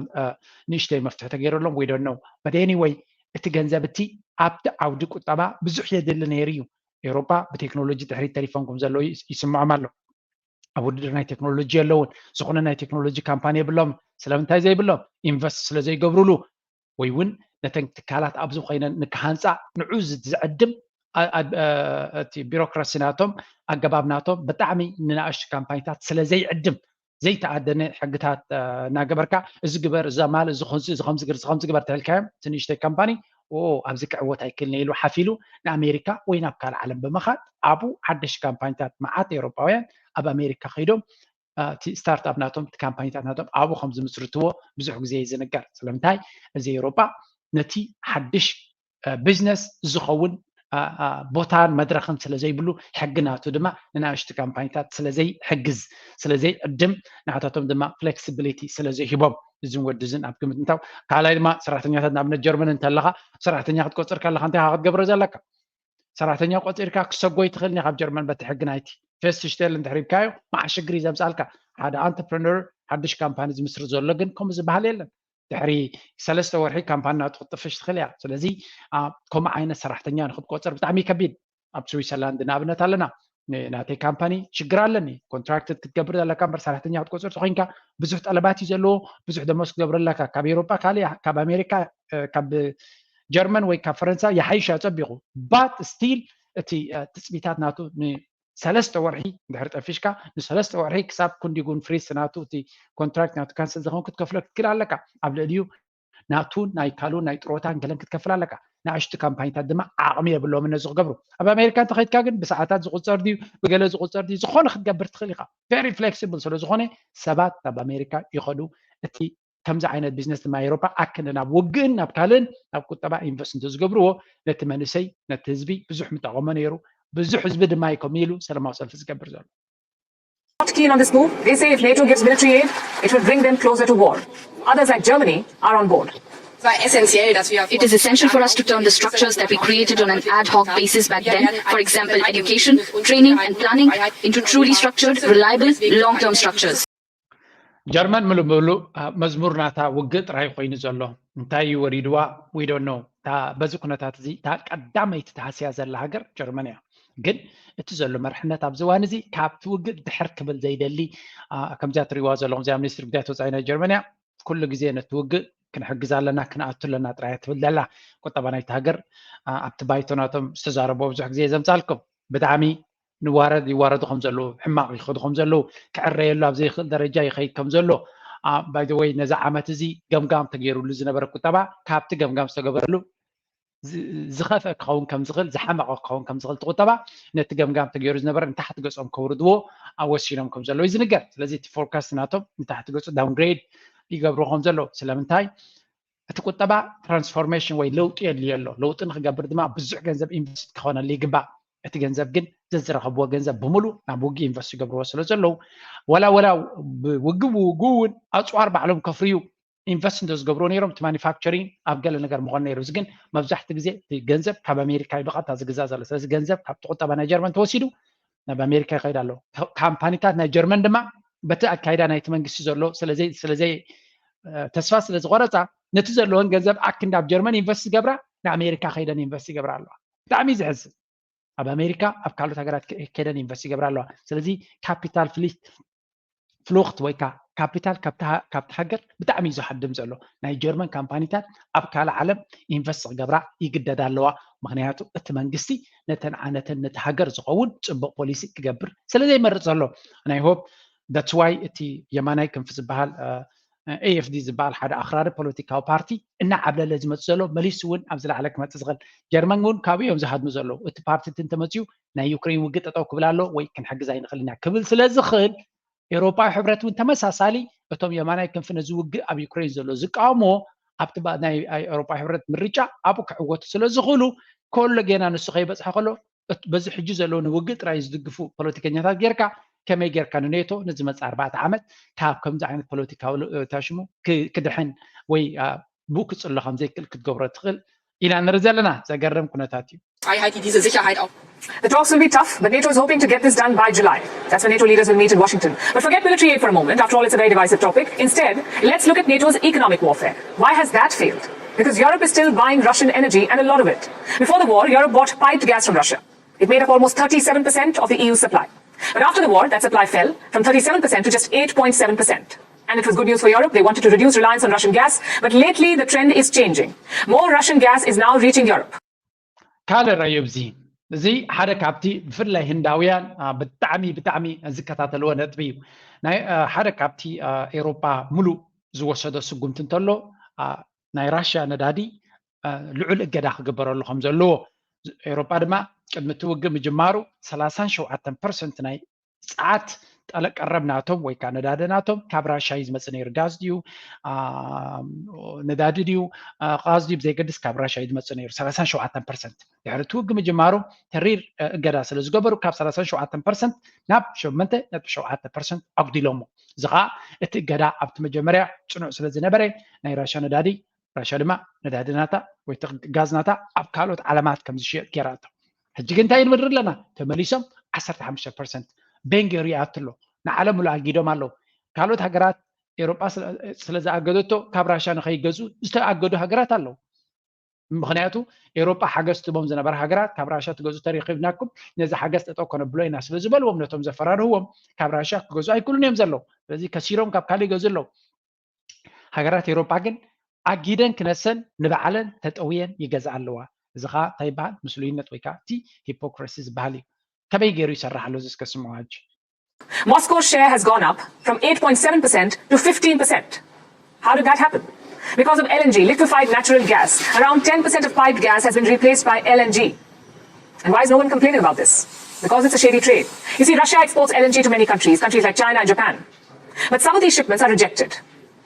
ንእሽተይ መፍትሒ ተገይረሎም ወይ ዶኖ በደኒ ወይ እቲ ገንዘብ እቲ ኣብቲ ዓውዲ ቁጠባ ብዙሕ የድሊ ነይሩ እዩ። ኤውሮፓ ብቴክኖሎጂ ድሕሪት ተሪፎም ከም ዘለዉ ይስምዖም ኣሎ። ኣብ ውድድር ናይ ቴክኖሎጂ የለውን። ዝኾነ ናይ ቴክኖሎጂ ካምፓኒ የብሎም። ስለምንታይ ዘይብሎም? ኢንቨስት ስለ ዘይገብሩሉ ወይ እውን ነተን ትካላት ኣብዚ ኮይነን ንክሃንፃ ንዑ ዝዕድም እቲ ቢሮክራሲ ናቶም ኣገባብ ናቶም ብጣዕሚ ንናእሽቱ ካምፓኒታት ስለ ዘይዕድም ዘይተኣደነ ሕግታት እናገበርካ እዚ ግበር እዛ ማል እዚ ከምዚ ግበር እዚ ከምዚ ግበር ተልካዮም እቲ ንእሽተይ ካምፓኒ ኦ ኣብዚ ክዕወት ኣይክእልን ኢሉ ሓፊሉ ንኣሜሪካ ወይ ናብ ካልእ ዓለም ብምኻድ ኣብኡ ሓደሽ ካምፓኒታት መዓት ኤውሮፓውያን ኣብ ኣሜሪካ ከይዶም እቲ ስታርትኣፕ ናቶም እቲ ካምፓኒታት ናቶም ኣብኡ ከም ዝምስርትዎ ብዙሕ ግዜ ይዝንገር። ስለምንታይ እዚ ኤውሮፓ ነቲ ሓድሽ ቢዝነስ ዝኸውን ቦታን መድረኽን ስለ ዘይብሉ ሕጊ ናቱ ድማ ንናእሽቱ ካምፓኒታት ስለ ዘይሕግዝ ስለ ዘይዕድም ንዓታቶም ድማ ፍሌክሲቢሊቲ ስለ ዘይሂቦም እዝን ወድዝን ኣብ ግምት እንታው ካልኣይ ድማ ሰራሕተኛታት ንኣብነት ጀርመን እንተለኻ ሰራሕተኛ ክትቆፅር ከለካ እንታይ ክትገብሮ ዘለካ ሰራሕተኛ ቆፂርካ ክሰጎይ ትኽእል ኒ ካብ ጀርመን በቲ ሕጊ ናይቲ ፌስት ሽቴል እንድሕር ሂብካዮ መዓ ሽግሪ ዘምፃልካ ሓደ ኣንተርፕረነር ሓድሽ ካምፓኒ ዝምስርት ዘሎ ግን ከምኡ ዝበሃል የለን ድሕሪ ሰለስተ ወርሒ ካምፓኒ ናቱ ክትጥፍሽ ትኽእል እያ ስለዚ ከምኡ ዓይነት ሰራሕተኛ ንክትቆፅር ብጣዕሚ ከቢድ ኣብ ስዊሰርላንድ ንኣብነት ኣለና ናተይ ካምፓኒ ሽግር ኣለኒ ኮንትራክትድ ክትገብር ዘለካ እምበር ሰራሕተኛ ክትቆፅር ተኮይንካ ብዙሕ ጠለባት እዩ ዘለዎ ብዙሕ ደሞዝ ክትገብር ኣለካ ካብ ኤሮፓ ካልእ ካብ ኣሜሪካ ካብ ጀርመን ወይ ካብ ፈረንሳ ይሓይሽ ኣፀቢቑ but still እቲ ትፅቢታት ናቱ ንሰለስተ ወርሒ እንድሕር ጠፊሽካ ንሰለስተ ወርሒ ክሳብ ክንዲጉን ፍሪስ ናቱ እቲ ኮንትራክት ናቱ ካንሰል ዝኸውን ክትከፍሎ ክትክእል ኣለካ ኣብ ልዕሊኡ ናቱን ናይ ካሉን ናይ ጥሮታን ገለን ክትከፍል ኣለካ ንኣሽቱ ካምፓኒታት ድማ ዓቕሚ የብሎምን ነዚ ክገብሩ ኣብ ኣሜሪካ እንተኸይድካ ግን ብሰዓታት ዝቁፀር ድዩ ብገለ ዝቁፀር ድዩ ዝኾነ ክትገብር ትኽእል ኢኻ very flexible ስለዝኾነ ሰባት ናብ ኣሜሪካ ይኸዱ እቲ ከምዚ ዓይነት ቢዝነስ ድማ ኤሮፓ ኣክንዲ ናብ ውግእን ናብ ካልእን ናብ ቁጠባ ኢንቨስት እንተዝገብርዎ ነቲ መንእሰይ ነቲ ህዝቢ ብዙሕ ምጠቐሞ ነይሩ ብዙሕ ህዝቢ ድማ እዩ ከምኡ ኢሉ ሰላማዊ ሰልፊ ዝገብር ዘሎ Not keen on this move. They say if NATO gives military aid, it will bring them closer to war. Others like Germany are on board. It is essential for us to turn the structures that we created on an ad hoc basis back then, for example, education, training, and planning, into truly structured, reliable, long term structures. ጀርመን ምሉእ ብምሉእ መዝሙር ናታ ውግእ ጥራይ ኮይኑ ዘሎ እንታይ እዩ ወሪድዋ we don't know በዚ ኩነታት እዚ እታ ቀዳመይቲ ተሃስያ ዘላ ሃገር ጀርመን እያ። ግን እቲ ዘሎ መርሕነት ኣብዚ እዋን እዚ ካብቲ ውግእ ድሕር ክብል ዘይደሊ፣ ከምዚኣ ትሪእዋ ዘለኹም፣ እዚኣ ሚኒስትሪ ጉዳያት ወፃኢ ናይ ጀርመን እያ። ኩሉ ግዜ ነቲ ውግእ ክንሕግዝ ኣለና፣ ክንኣቱ ኣለና ጥራይ ትብል ዘላ። ቁጠባ ናይቲ ሃገር ኣብቲ ባይቶ ናቶም ዝተዛረብዎ ብዙሕ ግዜ ዘምፃልኩም። ብጣዕሚ ንዋረድ ይዋረዱ ከም ዘለዉ፣ ሕማቕ ይኸዱ ከም ዘለዉ፣ ክዕረየሉ ኣብ ዘይኽእል ደረጃ ይኸይድ ከም ዘሎ። ባይደወይ ነዚ ዓመት እዚ ገምጋም ተገይሩሉ ዝነበረ ቁጠባ ካብቲ ገምጋም ዝተገበረሉ ዝኸፍአ ክኸውን ከም ዝኽእል፣ ዝሓመቐ ክኸውን ከም ዝኽእል እቲ ቁጠባ ነቲ ገምጋም ተገይሩ ዝነበረ ንታሕቲ ገጾም ከውርድዎ ወሲኖም ከም ዘለዉ እዩ ዝንገር። ስለዚ እቲ ፎርካስት ናቶም ንታሕቲ ገጹ ዳውንግሬድ ይገብርዎ ከም ዘለዉ። ስለምንታይ? እቲ ቁጠባ ትራንስፎርሜሽን ወይ ለውጢ የድልዮ ኣሎ። ለውጢ ንክገብር ድማ ብዙሕ ገንዘብ ኢንቨስት ክኾነሉ ይግባእ። እቲ ገንዘብ ግን ዘዝረኸብዎ ገንዘብ ብምሉ ናብ ውግእ ኢንቨስት ይገብርዎ ስለ ዘለዉ፣ ወላ ወላ ብውግእ ብውግእ እውን ኣፅዋር ባዕሎም ከፍርዩ ኢንቨስት እንተዝገብርዎ ነይሮም፣ እቲ ማኒፋክቸሪንግ ኣብ ገለ ነገር ምኾነ ነይሩ። እዚ ግን መብዛሕትኡ ግዜ እቲ ገንዘብ ካብ ኣሜሪካ እዩ ብቐጥታ ዝግዛእ ዘሎ። ስለዚ ገንዘብ ካብቲ ቁጠባ ናይ ጀርመን ተወሲዱ ናብ ኣሜሪካ ይኸይድ ኣሎ። ካምፓኒታት ናይ ጀርመን ድማ በቲ ኣካይዳ ናይቲ መንግስቲ ዘሎ ስለዘይ ተስፋ ስለ ዝቆረፃ፣ ነቲ ዘለወን ገንዘብ ኣክንዲ ኣብ ጀርመን ኢንቨስት ዝገብራ ንኣሜሪካ ከይደን ኢንቨስት ይገብራ ኣለዋ። ብጣዕሚ እዩ ዘሕዝን። ኣብ ኣሜሪካ ኣብ ካልኦት ሃገራት ከይደን ኢንቨስት ይገብራ ኣለዋ። ስለዚ ካፒታል ፍሊት ፍሉኽት ወይ ከዓ ካፒታል ካብቲ ሃገር ብጣዕሚ እዩ ዝሃድም ዘሎ። ናይ ጀርመን ካምፓኒታት ኣብ ካልእ ዓለም ኢንቨስት ክገብራ ይግደዳ ኣለዋ። ምክንያቱ እቲ መንግስቲ ነተን ዓነተን ነቲ ሃገር ዝኸውን ፅቡቕ ፖሊሲ ክገብር ስለ ዘይመርፅ ዘሎ። ናይ ሆፕ that's why እቲ የማናይ ክንፊ ዝበሃል ኤኤፍዲ ዝበሃል ሓደ ኣኽራሪ ፖለቲካዊ ፓርቲ እናዓብለለ ዝመፅእ ዘሎ መሊሱ እውን ኣብ ዝለዓለ ክመፅእ ዝኽእል። ጀርመን እውን ካብኡ እዮም ዝሃድሙ ዘለዉ። እቲ ፓርቲ እቲ እንተመፅኡ ናይ ዩክሬን ውግእ ጠጠው ክብል ኣሎ ወይ ክንሕግዝ ኣይንኽእል ኢና ክብል ስለ ዝኽእል ኤውሮጳዊ ሕብረት እውን ተመሳሳሊ እቶም የማናይ ክንፊ ነዚ ውግእ ኣብ ዩክሬን ዘሎ ዝቃወምዎ ኣብቲ ናይ ኤውሮጳዊ ሕብረት ምርጫ ኣብኡ ክዕወቱ ስለ ዝኽእሉ ከሎ ጌና ንሱ ከይበፅሐ ከሎ በዚ ሕጂ ዘለዉ ንውግእ ጥራይ ዝድግፉ ፖለቲከኛታት ጌርካ ከመይ ጌርካ ንኔቶ ንዝመፅእ ኣርባዕተ ዓመት ካብ ከምዚ ዓይነት ፖለቲካዊ ተሽሙ ክድሕን ወይ ብኡ ክፅሎ ከም ዘይክእል ክትገብሮ ትኽእል ኢና ንርኢ ዘለና። ዘገርም ኩነታት እዩ። Zwei Haiti diese Sicherheit auf. The talks will be tough, but NATO is hoping to get this done by July. That's when NATO leaders will meet in Washington. But forget military aid for a moment. After all, it's a very divisive topic. Instead, let's look at NATO's economic warfare. Why has that failed? Because Europe is still buying Russian energy, and a lot of it. Before the war, Europe bought piped gas from Russia. It made up almost thirty-seven percent of the E U supply. But after the war, that supply fell from thirty-seven percent to just eight point seven percent. And it was good news for Europe. They wanted to reduce reliance on Russian gas. But lately, the trend is changing. More Russian gas is now reaching Europe. ካልእ ረዩ ኣብዚ እዚ ሓደ ካብቲ ብፍላይ ህንዳውያን ብጣዕሚ ብጣዕሚ ዝከታተልዎ ነጥቢ እዩ። ሓደ ካብቲ ኤውሮጳ ሙሉእ ዝወሰዶ ስጉምቲ እንተሎ ናይ ራሽያ ነዳዲ ልዑል እገዳ ክግበረሉ ከም ዘለዎ፣ ኤውሮጳ ድማ ቅድሚ እቲ ውግእ ምጅማሩ ሰላሳን ሸውዓተን ፐርሰንት ናይ ጸዓት ጠለ ቀረብ ናቶም ወይ ከዓ ነዳዲ ናቶም ካብ ራሽያ እዩ ዝመፅእ ነይሩ። ጋዝ ድዩ ነዳዲ ድዩ ጋዝ ድዩ ብዘይገድስ ካብ ራሽያ እዩ ዝመፅእ ነይሩ። ሰላሳን ሸውዓተን ፐርሰንት ድሕሪ እቲ ውግእ ምጅማሩ ተሪር እገዳ ስለ ዝገበሩ ካብ ሰላሳን ሸውዓተን ፐርሰንት ናብ ሸሞንተ ነጥቢ ሸውዓተ ፐርሰንት ኣጉዲሎሞ። እዚ ከዓ እቲ እገዳ ኣብቲ መጀመርያ ፅኑዕ ስለ ዝነበረ ናይ ራሽያ ነዳዲ ራሽያ ድማ ነዳዲ ናታ ወይ ጋዝ ናታ ኣብ ካልኦት ዓለማት ከም ዝሽየጥ ገይራቶ። ሕጂ ግን እንታይ ንምድር ኣለና? ተመሊሶም ዓሰርተ ሓሙሽተ ፐርሰንት ቤን ገይሩ ይኣቱ ኣሎ። ንዓለም ሙሉ ኣጊዶም ኣለዉ። ካልኦት ሃገራት ኤውሮጳ ስለ ዝኣገደቶ ካብ ራሽያ ንኸይገዝኡ ዝተኣገዱ ሃገራት ኣለዉ። ምክንያቱ ኤውሮጳ ሓገዝ ትቦም ዝነበረ ሃገራት ካብ ራሽያ ትገዝኡ ተረኪብናኩም ነዚ ሓገዝ ጠጠው ከነብሎ ኢና ስለ ዝበልዎም ነቶም ዘፈራርህዎም ካብ ራሽያ ክገዝኡ ኣይክእሉን እዮም ዘለዉ። ስለዚ ከሲሮም ካብ ካልእ ይገዝኡ ኣለዉ። ሃገራት ኤውሮጳ ግን ኣጊደን ክነሰን ንባዕለን ተጠውየን ይገዝኣ ኣለዋ። እዚ ከዓ እንታይ ይበሃል? ምስሉይነት ወይ ከዓ እቲ ሂፖክራሲ ዝበሃል እዩ። ከመይ ገይሩ ይሰርሕ ኣሎ እዚ እስከ ስምዑ ሕጂ። Moscow's share has gone up from eight point seven percent to fifteen percent. How did that happen? Because of L N G, liquefied natural gas. Around ten percent of piped gas has been replaced by L N G. And why is no one complaining about this? Because it's a shady trade. You see, Russia exports L N G to many countries, countries like China and Japan. But some of these shipments are rejected.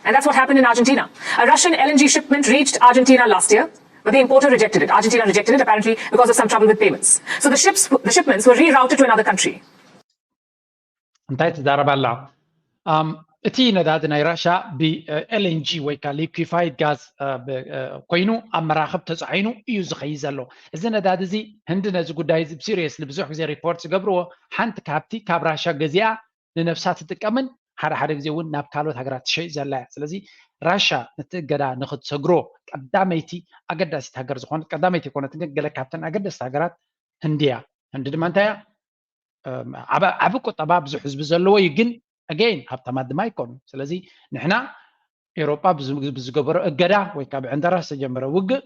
And that's what happened in Argentina. A Russian L N G shipment reached Argentina last year, but the importer rejected it. Argentina rejected it apparently because of some trouble with payments. So the ships, the shipments were rerouted to another country. እንታይ ትዛረብ ኣላ? እቲ ነዳዲ ናይ ራሻ ብኤልኤንጂ ወይ ከዓ ሊኩፋይድ ጋዝ ኮይኑ ኣብ መራኽብ ተፃዒኑ እዩ ዝኸይድ ዘሎ። እዚ ነዳዲ እዚ ህንዲ ነዚ ጉዳይ እዚ ብሲሪየስሊ ብዙሕ ግዜ ሪፖርት ዝገብርዎ፣ ሓንቲ ካብቲ ካብ ራሻ ገዚኣ ንነብሳ ትጥቀምን ሓደ ሓደ ግዜ እውን ናብ ካልኦት ሃገራት ትሸይጥ ዘላ እያ። ስለዚ ራሻ ነቲ እገዳ ንክትሰግሮ ቀዳመይቲ ኣገዳሲት ሃገር ዝኾነት፣ ቀዳመይቲ ይኮነትን ግን ገለ ካብተን ኣገደስቲ ሃገራት ህንዲ እያ። ህንዲ ድማ እንታይ እያ? ዓቢ ቁጠባ፣ ብዙሕ ህዝቢ ዘለዎ እዩ፣ ግን ኣገይን ሃብታማት ድማ ይኮኑ። ስለዚ ንሕና ኤውሮጳ ብዝገበሮ እገዳ ወይ ካብ ዕንደራ ዝተጀመረ ውግእ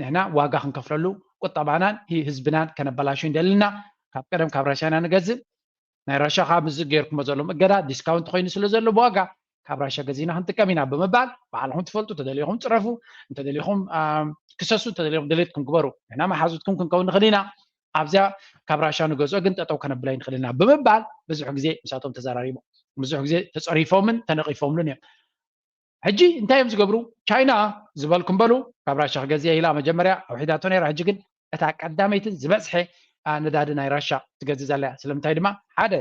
ንሕና ዋጋ ክንከፍለሉ፣ ቁጠባናን ህዝብናን ከነበላሹ እንደልና። ካብ ቀደም ካብ ራሽያ ኢና ንገዝእ። ናይ ራሽያ ከዓ ምስ ገይርኩሞ ዘለዎም እገዳ ዲስካውንት ኮይኑ ስለ ዘሎ ብዋጋ ካብ ራሽያ ገዚና ክንጥቀም ኢና ብምባል ባዕልኹም ትፈልጡ፣ እንተደሊኹም ፅረፉ፣ እንተደሊኹም ክሰሱ፣ እንተደሊኹም ድሌትኩም ግበሩ፣ ንሕና መሓዙትኩም ክንከውን ንኽእል ኢና። ኣብዚኣ ካብ ራሻ ንገዝኦ ግን ጠጠው ከነብላ ይንኽእል ኢና ብምባል ብዙሕ ግዜ ምሳቶም ተዘራሪቦም፣ ብዙሕ ግዜ ተፀሪፎምን ተነቒፎምሉን እዮም። ሕጂ እንታይ እዮም ዝገብሩ? ቻይና ዝበልኩም በሉ፣ ካብ ራሻ ክገዝእ ኢላ መጀመርያ ኣውሒዳቶ ነይራ። ሕጂ ግን እታ ቀዳመይትን ዝበዝሐ ነዳዲ ናይ ራሻ ትገዝእ ዘላ እያ። ስለምንታይ ድማ ሓደ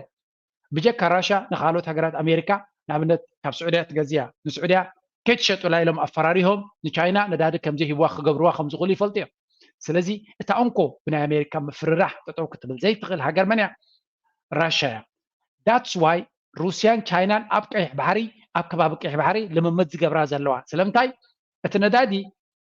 ብጀካ ራሻ ንካልኦት ሃገራት ኣሜሪካ ንኣብነት ካብ ስዑድያ ትገዝያ፣ ንስዑድያ ከይትሸጡላ ኢሎም ኣፈራሪሆም ንቻይና ነዳዲ ከምዘይሂብዋ ክገብርዋ ከምዝኽእሉ ይፈልጡ እዮም። ስለዚ እታ እንኮ ብናይ ኣሜሪካ ምፍርራሕ ጠጠው ክትብል ዘይትኽእል ሃገር መን እያ? ራሻ እያ። That's why ሩስያን ቻይናን ኣብ ቀይሕ ባሕሪ ኣብ ከባቢ ቀይሕ ባሕሪ ልምምድ ዝገብራ ዘለዋ። ስለምንታይ? እቲ ነዳዲ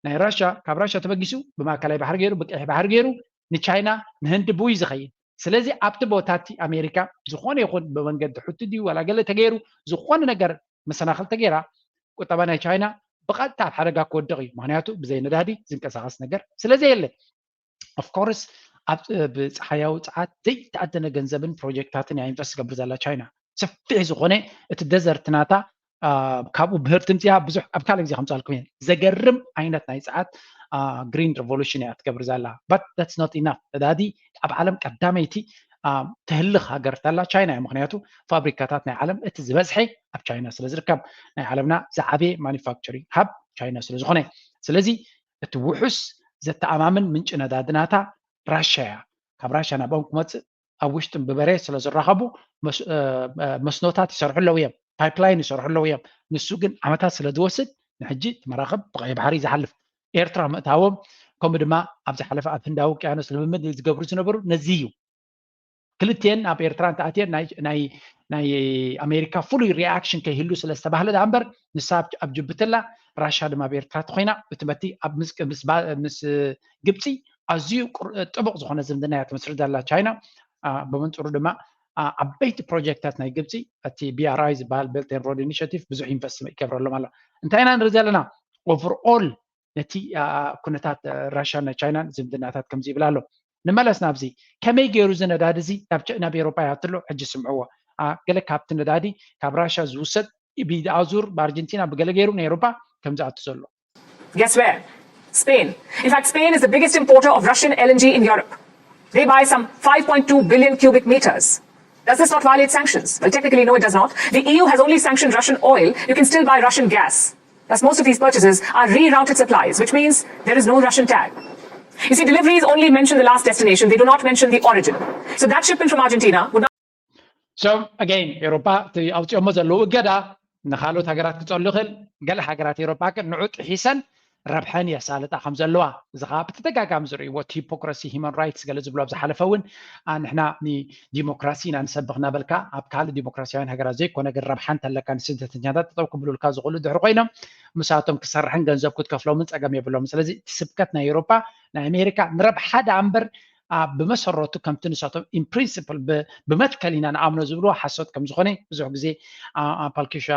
ናይ ራሻ ካብ ራሻ ተበጊሱ ብማእከላይ ባሕሪ ገይሩ ብቀይሕ ባሕሪ ገይሩ ንቻይና ንህንዲ ብኡ እዩ ዝኸይድ። ስለዚ ኣብቲ ቦታ እቲ ኣሜሪካ ዝኾነ ይኹን ብመንገዲ ሑቲ ድዩ ዋላ ገለ ተገይሩ ዝኾነ ነገር መሰናኽል ተገይራ ቁጠባ ናይ ቻይና ብቐጥታ ኣብ ሓደጋ ክወድቕ እዩ። ምክንያቱ ብዘይ ነዳዲ ዝንቀሳቐስ ነገር ስለዘየለ። Of course ኣብ ብፀሓያዊ ፀዓት ዘይተኣደነ ገንዘብን ፕሮጀክታትን እያ ኢንቨስት ትገብር ዘላ ቻይና። ሰፊሕ ዝኾነ እቲ ደዘርት ናታ ካብኡ ብህርቲ ምፅያ ብዙሕ ኣብ ካልእ ግዜ ከምፃልኩም እየ። ዘገርም ዓይነት ናይ ፀዓት ግሪን ሬቮሉሽን እያ ትገብር ዘላ። But that's not enough። ነዳዲ ኣብ ዓለም ቀዳመይቲ ተህልኽ ሃገር ተላ ቻይና እያ። ምክንያቱ ፋብሪካታት ናይ ዓለም እቲ ዝበዝሐ ኣብ ቻይና ስለ ዝርከብ ናይ ዓለምና ዝዓበየ ማኒፋክቸሪንግ ሃብ ቻይና ስለ ዝኾነ። ስለዚ እቲ ውሑስ ዘተኣማምን ምንጪ ነዳዲ ናታ ራሻ እያ። ካብ ራሻ ናብኦም ክመፅእ ኣብ ውሽጥን ብበሬ ስለ ዝራኸቡ መስኖታት ይሰርሑ ኣለዉ እዮም፣ ፓይፕላይን ይሰርሑ ኣለዉ እዮም። ንሱ ግን ዓመታት ስለ ዝወስድ ንሕጂ እቲ መራኽብ ብቀይ ባሕሪ ዝሓልፍ ኤርትራ ምእታዎም ከምኡ ድማ ኣብ ዝሓለፈ ኣብ ህንዳዊ ውቅያኖስ ልምምድ ዝገብሩ ዝነበሩ ነዚ እዩ። ክልትኤን ኣብ ኤርትራ እንተኣትየን ናይ ኣሜሪካ ፍሉይ ሪኣክሽን ከይህሉ ስለ ዝተባህለ ዳ እምበር ንሳ ኣብ ጅቡቲ ኣላ፣ ራሻ ድማ ኣብ ኤርትራ ተኮይና እቲ መቲ ኣብ ምስ ግብፂ ኣዝዩ ጥቡቕ ዝኾነ ዝምድና እያ ትምስርት ዘላ ቻይና። ብመንፅሩ ድማ ዓበይቲ ፕሮጀክታት ናይ ግብፂ እቲ ቢ ኣር ኣይ ዝበሃል ቤልት ኤንድ ሮድ ኢኒሽቲቭ ብዙሕ ኢንቨስትመንት ይገብረሎም ኣሎ። እንታይ ኢና ንርኢ ዘለና? ኦቨርኦል ነቲ ኩነታት ራሻን ቻይናን ዝምድናታት ከምዚ ይብል ኣሎ። ንመለስ ናብዚ፣ ከመይ ገይሩ እዚ ነዳዲ እዚ ናብ ኤሮፓ ይኣትሎ? ሕጂ ስምዕዎ። ገለ ካብቲ ነዳዲ ካብ ራሻ ዝውሰድ ብኣዙር ብኣርጀንቲና ብገለ ገይሩ ንኤሮፓ ከም ዝኣቱ ዘሎ። Guess where? Spain. In fact, Spain is the biggest importer of Russian L N G in Europe. They buy some five point two billion cubic meters. Does this not violate sanctions? Well, technically, no, it does not. The E U has only sanctioned Russian oil. You can still buy Russian gas. Thus, most of these purchases are rerouted supplies, which means there is no Russian tag. You see, deliveries only mention the last destination, they do not mention the origin. So, that shipment from Argentina would not. So, again, ኤሮፓ እቲ ኣውፅኦሞ ዘለዉ እገዳ ንካልኦት ሃገራት ክፀሉ ይኽእል። ገለ ሃገራት ኤሮፓ ግን ንዑ ጥሒሰን ረብሐን የሳልጣ ከም ዘለዋ፣ እዚ ከዓ ብተደጋጋሚ ዝርእይዎ እቲ ሂፖክራሲ፣ ሂማን ራይትስ ገለ ዝብሎ ኣብ ዝሓለፈ እውን ንሕና ንዲሞክራሲ ኢና ንሰብኽ እናበልካ ኣብ ካልእ ዲሞክራሲያውያን ሃገራት ዘይኮነ ግን ረብሓ እንተለካ ንስደተኛታት ጠጠው ክብሉልካ ዝኽእሉ ድሕሪ ኮይኖም ምሳቶም ክሰርሕን ገንዘብ ክትከፍሎምን ፀገም የብሎም። ስለዚ እቲ ስብከት ናይ ኤውሮፓ ናይ ኣሜሪካ ንረብሓ ደኣ እምበር ብመሰረቱ ከምቲ ንሳቶም in principle ብመትከል ኢና ንኣምኖ ዝብልዎ ሓሶት ከም ዝኾነ ብዙሕ ግዜ ፓልኪሻ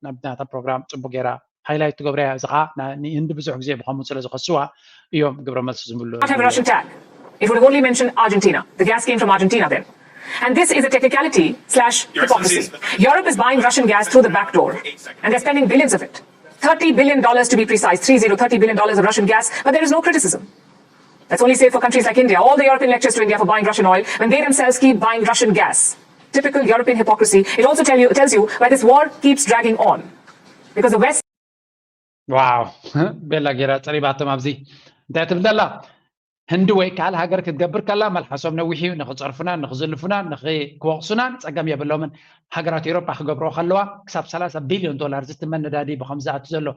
ናብናታ ፕሮግራም ፅቡቅ ገይራ ሃይላይት ትገብረያ። እዚ ከዓ ንህንዲ ብዙሕ ግዜ ብኸምኡ ስለ ዝኸስዋ እዮም ግብረ መልሲ ዝምሉ። It would have only mentioned Argentina. The gas came from Argentina then. And this is a technicality slash hypocrisy. Europe is buying Russian gas through the back door. And they're spending billions of it. Thirty billion dollars to be precise, three zero, thirty billion dollars of Russian gas, but there is no criticism. That's only safe for countries like India. All the European lectures to India for buying Russian oil when they themselves keep buying Russian gas. Typical European hypocrisy. It also tell you, tells you why this war keeps dragging on. Because the West ዋው ቤላ ጌራ ፀሪባቶም ኣብዚ እንታይ ትብል ዘላ? ህንዲ ወይ ካልእ ሃገር ክትገብር ከላ መልሓሶም ነዊሕ እዩ። ንክፀርፉና፣ ንክዝልፉና፣ ንክወቅሱና ፀገም የብሎምን። ሃገራት ኤሮፓ ክገብርኦ ከለዋ ክሳብ ሰላሳ ቢልዮን ዶላር ዝትመን ነዳዲ ብከም ዝኣቱ ዘሎ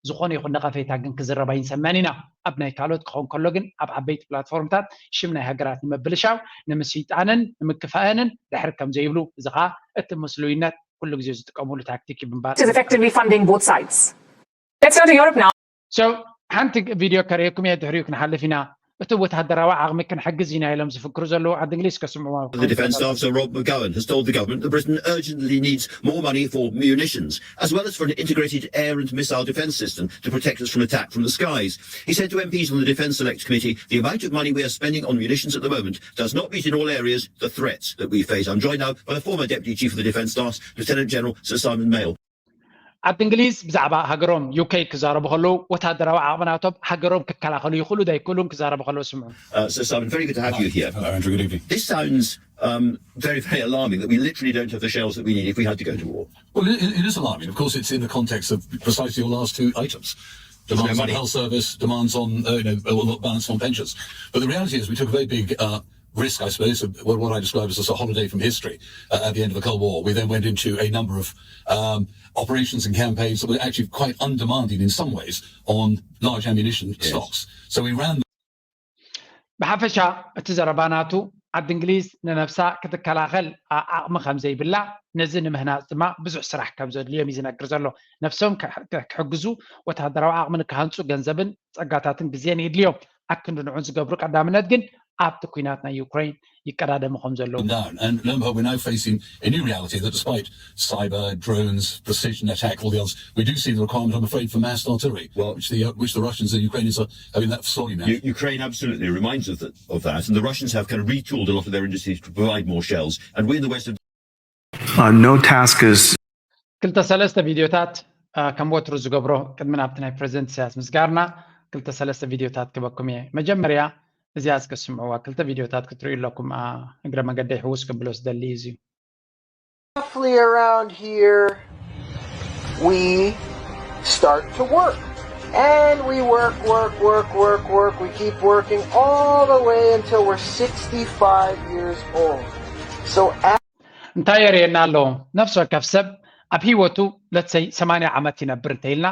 ዝኾነ ይኹን ነቐፌታ ግን ክዝረብ ኣይንሰምዕን ኢና። ኣብ ናይ ካልኦት ክኸውን ከሎ ግን ኣብ ዓበይቲ ፕላትፎርምታት ሽም ናይ ሃገራት ንምብልሻው፣ ንምስይጣንን ንምክፋእንን ድሕር ከም ዘይብሉ፣ እዚ ከዓ እቲ ምስሉይነት ኩሉ ግዜ ዝጥቀምሉ ታክቲክ እዩ ብምባል is effectively funding both sides. Let's go to Europe now. So ሓንቲ ቪድዮ ከርእየኩም እየ፣ ድሕሪኡ ክንሓልፍ ኢና። እቲ ወታደራዊ ዓቕሚ ክንሕግዝ ኢና ኢሎም ዝፍክሩ ዘለዉ ዓዲ እንግሊዝ ከስምዕዋ The Defence Staff Sir Rob McGowan has told the government that Britain urgently needs more money for munitions, as well as for an integrated air and missile defence system to protect us from attack from the skies. He said to M Ps on the Defence Select Committee, "The amount of money we are spending on munitions at the moment does not meet in all areas the threats that we face." I'm joined now by the former Deputy Chief of the Defence Staff, Lieutenant General Sir Simon Mail. ዓዲ እንግሊዝ ብዛዕባ ሃገሮም ዩኬ ክዛረቡ ከለዉ ወታደራዊ ዓቕምናቶም ሃገሮም ክከላኸሉ ይኽእሉ ዶ ኣይክእሉን ክዛረቡ ከለዉ ስምዑ። Uh, Sir Simon, very good to have you here. Hello, Andrew. Good evening. This sounds um, very, very alarming that we literally don't have the shells that we need if we had to go to war. Well, it, it is alarming. Of course, it's in the context of precisely your last two items. Demands on money. Health service, demands on uh, you know, well, not balance on pensions. But the reality is, we took a very big uh, risk, I suppose, of what what I describe as a holiday from history uh, at the end of the Cold War. We then went into a number of um, operations and campaigns that were actually quite undemanding in some ways on large ammunition stocks. So we ran ብሓፈሻ እቲ ዘረባ ናቱ ዓዲ እንግሊዝ ንነብሳ ክትከላኸል ዓቕሚ ከም ዘይብላ፣ ነዚ ንምህናፅ ድማ ብዙሕ ስራሕ ከም ዘድልዮም እዩ ዝነግር ዘሎ። ነብሶም ክሕግዙ፣ ወታደራዊ ዓቕሚ ንክሃንፁ ገንዘብን ፀጋታትን ግዜን የድልዮም። ኣክንዲ ንዑን ዝገብሩ ቀዳምነት ግን ኣብቲ ኲናት ናይ ዩክሬን ይቀዳደሙ ከም ዘለዉ down. And remember, we're now facing a new reality that despite cyber, drones, precision attack, all the others, we do see the requirement, I'm afraid, for massed artillery, Well- which the uh, which the Russians and Ukrainians are having that sorry now. U- Ukraine absolutely reminds us that, of that, and the Russians have kind of retooled a lot of their industries to provide more shells, and we in the West have Uh, no task is ክልተ ሰለስተ ቪድዮታት ከም ወትሩ ዝገብሮ ቅድሚ ናብቲ ናይ ፕሬዚደንት ኢሳያስ ምስጋርና ክልተ ሰለስተ ቪድዮታት ክበኩም እየ። መጀመርያ እዚኣ እስከ ስምዕዋ። ክልተ ቪድዮታት ክትርእዩ ኣለኩም። እግረ መገደይ ሕውስ ክብሎ ዝደሊ እዩ። Roughly around here, we start to work. And we work, work, work, work, work. We keep working all the way until we're sixty-five years old. So እንታይ የርእየና ኣሎ? ነፍሲ ወከፍ ሰብ ኣብ ህይወቱ ለትሰይ ሰማንያ ዓመት ይነብር እንተኢልና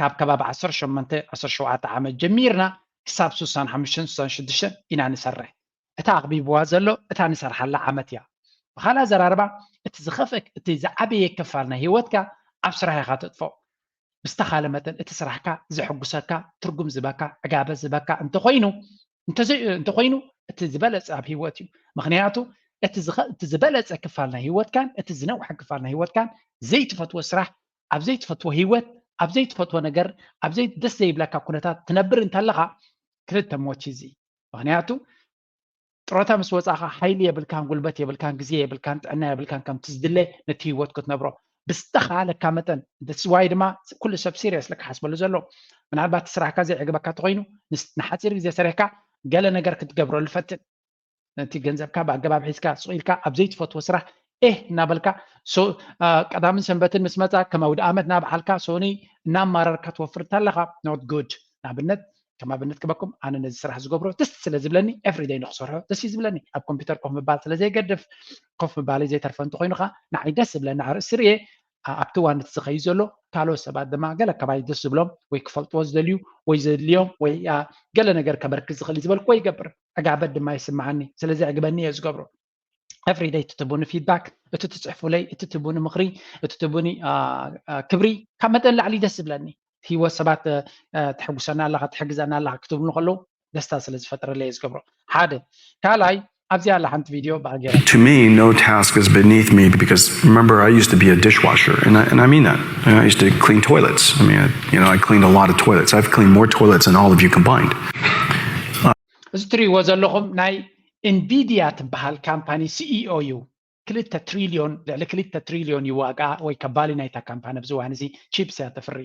ካብ ከባቢ ዓሰርተ ሸሞንተ ዓሰርተ ሸውዓተ ዓመት ጀሚርና ክሳብ ስሳን ሓሙሽተን ስሳን ሽዱሽተን ኢና ንሰርሕ። እታ ኣቕቢብዋ ዘሎ እታ ንሰርሓላ ዓመት እያ። ብኻልእ ኣዘራርባ እቲ ዝኸፍእ እቲ ዝዓበየ ክፋል ናይ ህይወትካ ኣብ ስራሕ ኢኻ ተጥፍኦ። ብዝተኻለ መጠን እቲ ስራሕካ ዘሐጉሰካ ትርጉም ዝበካ ዕጋበት ዝበካ እንተኮይኑ እንተዘይ እንተኮይኑ እቲ ዝበለጸ ኣብ ህይወት እዩ። ምክንያቱ እቲ ዝበለጸ ክፋል ናይ ህይወትካን እቲ ዝነውሐ ክፋል ናይ ህይወትካን ዘይትፈትዎ ስራሕ ኣብ ዘይትፈትዎ ህይወት ኣብ ዘይትፈትዎ ነገር ኣብ ዘይ ደስ ዘይብለካ ኩነታት ትነብር እንተለኻ ክልተ ሞት እዩ እዚ። ምክንያቱ ጥሮታ ምስ ወፃእኻ ሓይሊ የብልካን፣ ጉልበት የብልካን፣ ግዜ የብልካን፣ ጥዕና የብልካን ከምቲ ዝድለ ነቲ ህይወት ክትነብሮ ብዝተኻለካ መጠን። That's why ድማ ኩሉ ሰብ ሲሪየስሊ ክሓስበሉ ዘሎ። ምናልባት እቲ ስራሕካ ዘይዕግበካ ተኮይኑ ንሓፂር ግዜ ሰሪሕካ ገለ ነገር ክትገብረሉ ፈትን። ነቲ ገንዘብካ ብኣገባብ ሒዝካ ስቕ ኢልካ ኣብ ዘይትፈትዎ ስራሕ ኤህ እናበልካ ቀዳምን ሰንበትን ምስ መፃ ከም ኣውደ ኣመት እናበዓልካ ሶኒ እናማረርካ ትወፍር እንተለኻ not good። ንኣብነት ከም ኣብነት ክበኩም ኣነ ነዚ ስራሕ ዝገብሮ ደስ ስለ ዝብለኒ ኤፍሪደይ ንክሰርሖ ደስ እዩ ዝብለኒ። ኣብ ኮምፒውተር ኮፍ ምባል ስለ ዘይገድፍ ኮፍ ምባለይ ዘይተርፈ እንተኮይኑ ከዓ ንዓይ ደስ ዝብለኒ ኣርእስቲ ርየ ኣብቲ ዋን እቲ ዝኸይድ ዘሎ ካልኦት ሰባት ድማ ገለ ከባይ ደስ ዝብሎም ወይ ክፈልጥዎ ዝደልዩ ወይ ዘድልዮም ወይ ገለ ነገር ከበርክት ዝኽእል ዝበልክዎ ይገብር። ዕጋበት ድማ ይስምዓኒ። ስለዚ ዕግበኒ እየ ዝገብሮ። ኤፍሪደይ እቲ ትቡኒ ፊድባክ፣ እቲ ትፅሕፉለይ፣ እቲ ትቡኒ ምኽሪ፣ እቲ ትቡኒ ክብሪ ካብ መጠን ላዕሊ ደስ ዝብለኒ። ህይወት ሰባት ተሐጉሰና ኣለኻ፣ ትሕግዘና ኣለኻ ክትብሉ ከለዉ ደስታ ስለ ዝፈጥረለይ እየ ዝገብሮ። ሓደ ካልኣይ ኣብዚ ኣላ ሓንቲ ቪድዮ ብኣገራ To me, no task is beneath me because remember, I used to be a dishwasher, and I, and I mean that. I used to clean toilets. I mean, I, you know, I cleaned a lot of toilets. I've cleaned more toilets than all of you combined. እዚ ትሪእዎ ዘለኹም ናይ ኢንቪድያ ትበሃል ካምፓኒ ሲኢኦ እዩ። ክልተ ትሪልዮን ልዕሊ ክልተ ትሪልዮን እዩ ዋጋ ወይ ከባሊ ናይታ ካምፓኒ ኣብዚ እዋን እዚ ቺፕስ እያ ተፍሪ።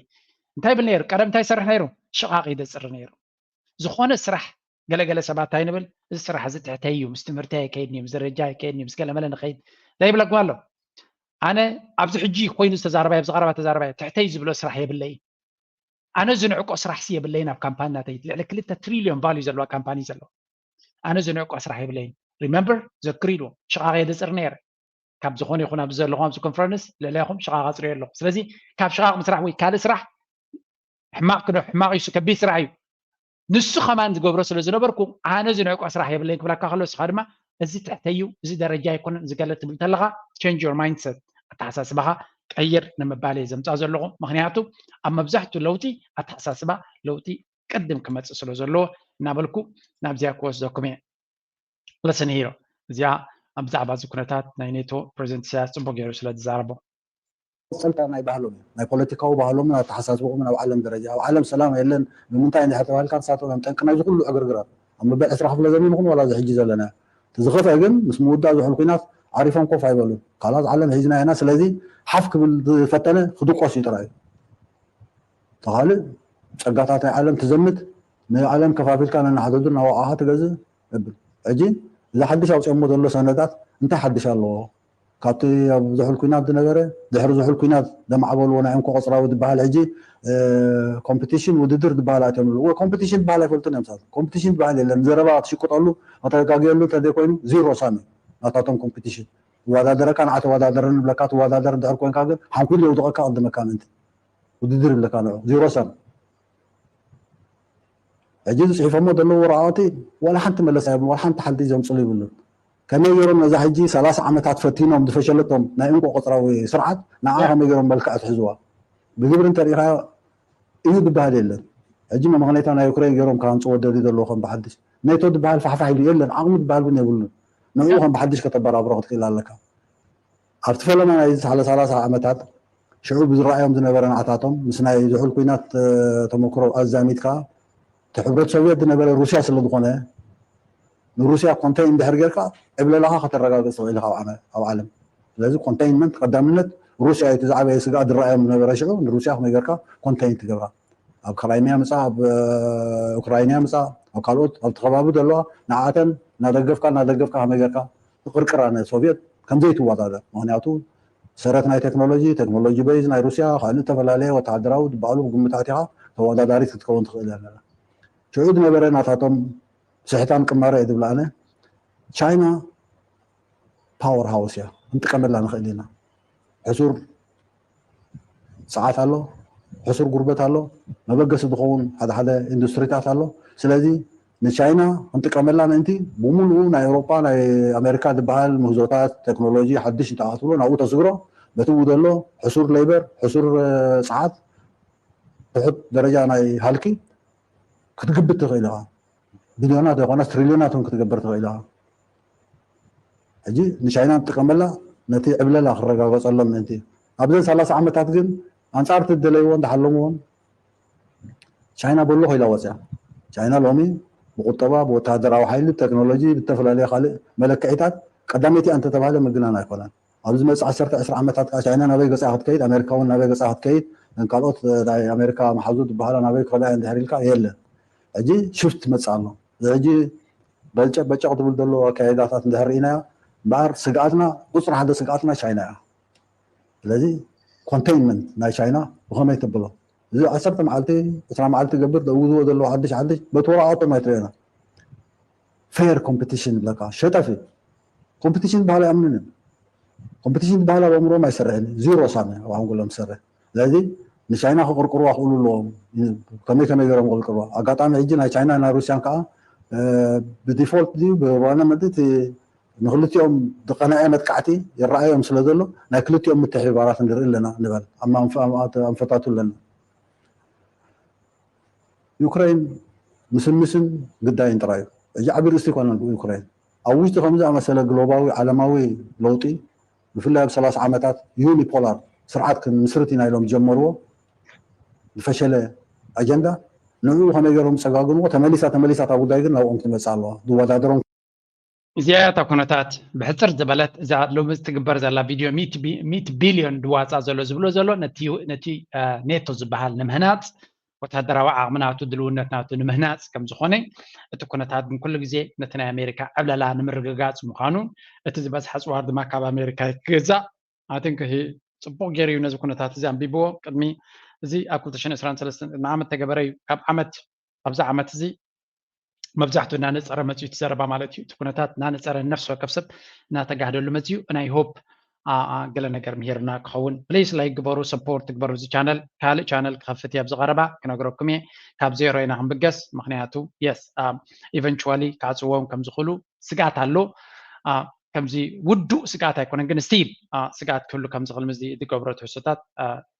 እንታይ ብል ነይሩ? ቀደም እንታይ ይሰርሕ ነይሩ? ሽቓቕ ይደፅሪ ነይሩ። ዝኾነ ስራሕ ገለገለ ሰባት እንታይ ንብል፣ እዚ ስራሕ እዚ ትሕተይ እዩ፣ ምስ ትምህርቲ ኣይከይድን እዩ፣ ምስ ደረጃ ኣይከይድን እዩ፣ ምስ ገለመለ ንኸይድ ዘይብለኩም ኣሎ። ኣነ ኣብዚ ሕጂ ኮይኑ ዝተዛረባይ ኣብዚ ቀረባ ተዛረባይ ትሕተይ ዝብሎ ስራሕ የብለይ። ኣነ ዝንዕቆ ስራሕሲ የብለይን። ኣብ ካምፓኒ ናተይ ልዕሊ ክልተ ትሪልዮን ቫልዩ ዘለዋ ካምፓኒ ዘሎ ኣነ ዝንዕቆ ስራሕ የብለይን። ሪመምበር ዘክሩ ኢልዎ ሽቓቕ የደፅር ነይረ። ካብ ዝኾነ ይኹን ኣብዚ ዘለኹም ኣብዚ ኮንፈረንስ ልዕሊኹም ሽቓቕ ኣፅርዮ ኣለኹ። ስለዚ ካብ ሽቓቕ ምስራሕ ወይ ካልእ ስራሕ ሕማቕ ክዶ ሕማቕ እዩ፣ ከቢድ ስራሕ እዩ። ንሱ ከማን ዝገብሮ ስለ ዝነበርኩ ኣነ ዝንዕቆ ስራሕ የብለይን ክብለካ ከሎ እስኻ ድማ እዚ ትሕተይ እዩ፣ እዚ ደረጃ ኣይኮነን፣ እዚ ገለ ትብል እንተለኻ change your mindset። ኣተሓሳስባኻ ቀይር ንምባል እየ ዘምፃእ ዘለኹ። ምክንያቱ ኣብ መብዛሕትኡ ለውጢ ኣተሓሳስባ ለውጢ ቅድም ክመፅእ ስለ ዘለዎ እናበልኩ ናብዚኣ ክወስደኩም እየ። ለሰን ሂሮ እዚኣ ብዛዕባ እዚ ኩነታት ናይ ኔቶ ፕሬዚደንት ኢሳያስ ፅቡቅ ገይሩ ስለ ዝዛረቦ መቀፀልታ ናይ ባህሎም እዩ። ናይ ፖለቲካዊ ባህሎምን ኣተሓሳስቦምን ኣብ ዓለም ደረጃ ኣብ ዓለም ሰላም የለን። ንምንታይ እንድሕር ተባሂልካ ንሳቶም እዮም ጠንቂ ናይዚ ኩሉ ዕግርግራት ኣብ መበል ዕስራ ክፍለ ዘመን ይኹን ዋላ እዚ ሕጂ ዘለና። እቲ ዝኸፍአ ግን ምስ ምውዳእ ዝሑል ኩናት ዓሪፎም ኮፍ ኣይበሉን። ካላት ዓለም ሒዝና ኢና። ስለዚ ሓፍ ክብል ዝፈተነ ክድቆስ እዩ ጥራይ። ተኻልእ ጸጋታት ናይ ዓለም ትዘምት ንዓለም ከፋፊልካ ነናሓተቱ እናወቃኻ ትገዝእ እብል። ሕጂ እዚ ሓድሽ ኣውፅኦሞ ዘሎ ሰነዳት እንታይ ሓድሽ ኣለዎ? ካብቲ ኣብ ዝሑል ኩናት ዝነበረ ድሕሪ ዝሑል ኩናት ዘማዕበልዎ ናይ እንኮ ቆፅራዊ ዝበሃል ሕጂ ኮምፒቲሽን ውድድር ዝበሃል ኣትዮም ኣለዎ። ኮምፒቲሽን ዝበሃል ኣይፈልጡን እዮም። ሳት ኮምፒቲሽን ዝበሃል የለን። ዘረባ ትሽቅጠሉ ከተጋግየሉ እንተዘይኮይኑ ዚሮ ሳሚ ናታቶም ኮምፒቲሽን። ትወዳደረካ ንዓ ተወዳደረኒ ብለካ ትወዳደር እንድሕር ኮንካ ግን ሓንኩሉ የውድቐካ ቅድመካ ምእንቲ ውድድር ይብለካ ንዑ ዚሮ ሳሚ። ሕጂ ዝፅሒፎሞ ዘለዉ ወረቃቅቲ ዋላ ሓንቲ መለሳ የብሉ፣ ዋላ ሓንቲ ሓንቲ ዘምፅሉ ይብሉን። ከመይ ገይሮም ነዛ ሕጂ ሰላሳ ዓመታት ፈቲኖም ዝፈሸለቶም ናይ እንቆ ቆፅራዊ ስርዓት ንዓ ከመይ ገይሮም መልክዕ ትሕዝዋ? ብግብሪ እንተሪኢኻዮ እዩ ዝበሃል የለን። ሕጂ መመኽነይታ ናይ ዩክሬን ገይሮም ክሃንፅዎ ደልዩ ዘለዎ ከም ብሓድሽ ኔቶ ዝበሃል ፋሕፋሕ ኢሉ የለን፣ ዓቕሚ ዝበሃል እውን የብሉን። ንዕኡ ከም ብሓድሽ ከተበራብሮ ክትክእል ኣለካ። ኣብቲ ፈለማ ናይ ዝሓለ ሰላሳ ዓመታት ሽዑ ብዝረኣዮም ዝነበረ ንዓታቶም ምስ ናይ ዝሑል ኩናት ተመክሮ ኣዛሚድካ እቲ ሕብረት ሶቪየት ዝነበረ ሩስያ ስለ ዝኾነ ንሩስያ ኮንተይን እንድሕር ጌርካ ዕብለላኻ ከተረጋግፅ ትኽእል ኢኻ ኣብ ዓመ- ኣብ ዓለም። ስለዚ ኮንተይንመንት ቀዳምነት ሩስያ እዩ። እቲ ዝዓበየ ስግኣት ዝረኣዮም ዝነበረ ሽዑ ንሩስያ ከመይ ጌርካ ኮንተይን ትገብራ። ኣብ ክራይሚያ ምፃ፣ ኣብ ኡክራይንያ ምፃ፣ ኣብ ካልኦት ኣብቲ ከባቢ ዘለዋ ንዓተን እናደገፍካ እናደገፍካ ከመይ ጌርካ ትቕርቅራ ንሶቪየት ከምዘይትወዳደር። ምክንያቱ ሰረት ናይ ቴክኖሎጂ፣ ቴክኖሎጂ በይዝ ናይ ሩስያ ካልእ ዝተፈላለየ ወተሃደራዊ ዝበሃሉ ግምታት ኢኻ ተወዳዳሪት ክትከውን ትኽእል ኣለና። ሽዑ ዝነበረ ናታቶም ስሕታን ቅማረ እየ ዝብል ኣነ። ቻይና ፓወር ሃውስ እያ፣ ክንጥቀመላ ንኽእል ኢና። ሕሱር ሰዓት ኣሎ፣ ሕሱር ጉርበት ኣሎ፣ መበገሲ ዝኸውን ሓደ ሓደ ኢንዱስትሪታት ኣሎ። ስለዚ ንቻይና ክንጥቀመላ ምእንቲ ብምሉኡ ናይ ኤውሮጳ ናይ ኣሜሪካ ዝበሃል ምህዞታት ቴክኖሎጂ ሓድሽ እንተኣትብሎ ናብኡ ተስግሮ በቲ ኡ ዘሎ ሕሱር ሌበር ሕሱር እ፣ ሰዓት ትሑት ደረጃ ናይ ሃልኪ ክትግብት ትኽእል ኢኻ። ቢልዮናት ዘይኮነስ ትሪልዮናት እውን ክትገብር ትኽእል ኢኻ። ሕጂ ንቻይና ንጥቀመላ ነቲ ዕብለላ ክረጋገፀሎም ምእንቲ ኣብዘን ሰላሳ ዓመታት ግን ኣንፃር እቲ ዝደለይዎ እንዳሓለምዎን ቻይና በሎ ኮይላ ወፅያ። ቻይና ሎሚ ብቁጠባ ብወተሃደራዊ ሓይሊ ብቴክኖሎጂ ብዝተፈላለየ ካልእ መለክዒታት ቀዳመይቲ እያ እንተተባህለ ምግናን ኣይኮነን። ኣብዚ መፅእ ዓሰርተ ዕስራ ዓመታት ከዓ ቻይና ናበይ ገፃ ክትከይድ ኣሜሪካ እውን ናበይ ገፃ ክትከይድ እን ካልኦት ናይ ኣሜሪካ መሓዙ ዝበሃላ ናበይ ክኸዳ እየ እንድሕር ኢልካ የለን። ሕጂ ሽፍት መፅእ ኣሎ። እዚ ሕጂ በጨቅ በጨቅ ትብል ዘሎ ኣካይዳታት እንድሕር ርኢናዮ እምበኣር ስግኣትና ቁፅሪ ሓደ ስግኣትና ቻይና እያ። ስለዚ ኮንቴይንመንት ናይ ቻይና ብኸመይ ተብሎ እዚ ዓሰርተ መዓልቲ ዕስራ መዓልቲ ገብር ዘውዝዎ ዘለዉ ሓድሽ ሓድሽ በቲ ወረቃቶም ኣይትርእዮና። ፌር ኮምፒቲሽን ይብለካ ሸጠፊ ኮምፒቲሽን ዝበሃል ኣይኣምንን እዮም። ኮምፒቲሽን ዝበሃል ኣብ ኣእምሮም ኣይሰርሕን እዩ። ዚሮ ሳሚ ኣብ ሓንጎሎም ዝሰርሕ። ስለዚ ንቻይና ክቕርቅርዋ ክእሉ ኣለዎም። ከመይ ከመይ ገይሮም ክቕርቅርዋ? ኣጋጣሚ ሕጂ ናይ ቻይና ናይ ሩስያን ከዓ ብዲፎልት ድዩ ብዋና መድት ንክልቲኦም ዝቀነዐ መጥቃዕቲ ይረኣዮም ስለ ዘሎ ናይ ክልቲኦም ምትሕብባራት ንርኢ ኣለና ንበል ኣንፈታቱ ኣለና። ዩክሬን ምስምስን ግዳይን ጥራይ እዩ። ሕጂ ዓብዪ ርእስቲ ይኮነን ዩክሬን ኣብ ውሽጢ ከምዚ ኣመሰለ ግሎባዊ ዓለማዊ ለውጢ ብፍላይ ኣብ ሰላሳ ዓመታት ዩኒፖላር ስርዓት ክንምስርት ኢና ኢሎም ዝጀመርዎ ዝፈሸለ ኣጀንዳ ንዕኡ ከመይ ገይሮም ዝፀጋግንዎ ተመሊሳ ተመሊሳ እታ ጉዳይ ግን ናብኦም ክትመፅእ ኣለዋ ዝወዳደሮም እዚኣ እታ ኩነታት ብሕፅር ዝበለት እዛ ሎሚ ትግበር ዘላ ቪድዮ ሚእቲ ቢልዮን ድዋፃ ዘሎ ዝብሎ ዘሎ ነቲ ኔቶ ዝበሃል ንምህናፅ ወታደራዊ ዓቕሚ ናቱ ድልውነት ናቱ ንምህናፅ ከም ዝኾነ እቲ ኩነታት ግን ኩሉ ግዜ ነቲ ናይ ኣሜሪካ ዕብለላ ንምርግጋፅ ምዃኑ እቲ ዝበዝሓ ፅዋር ድማ ካብ ኣሜሪካ ክገዛእ ኣትን ክሂ ፅቡቅ ገይሩ እዩ ነዚ ኩነታት እዚ ኣንቢብዎ ቅድሚ እዚ ኣብ ክልተ ሽሕን ዕስራን ሰለስተን ቅድሚ ዓመት ተገበረ እዩ ካብ ዓመት ኣብዚ ዓመት እዚ መብዛሕትኡ እናነፀረ መፅዩ እቲ ዘረባ ማለት እዩ እቲ ኩነታት እናነፀረ ነፍሲ ወከፍ ሰብ እናተጋህደሉ መፅዩ ናይ ሆፕ ገለ ነገር ምሂርና ክኸውን ፕሊስ ላይክ ግበሩ ሰፖርት ግበሩ እዚ ቻነል ካልእ ቻነል ክኸፍት እየ ኣብዚ ቀረባ ክነግረኩም እየ ካብ ዜሮ ኢና ክንብገስ ምክንያቱ የስ ኢቨንቹዋሊ ክዓፅዎም ከም ዝኽእሉ ስግኣት ኣሎ ከምዚ ውዱእ ስግኣት ኣይኮነን፣ ግን ስቲል ስግኣት ክህሉ ከም ዝኽእል ምስዚ ዝገብሮ ትሕዝቶታት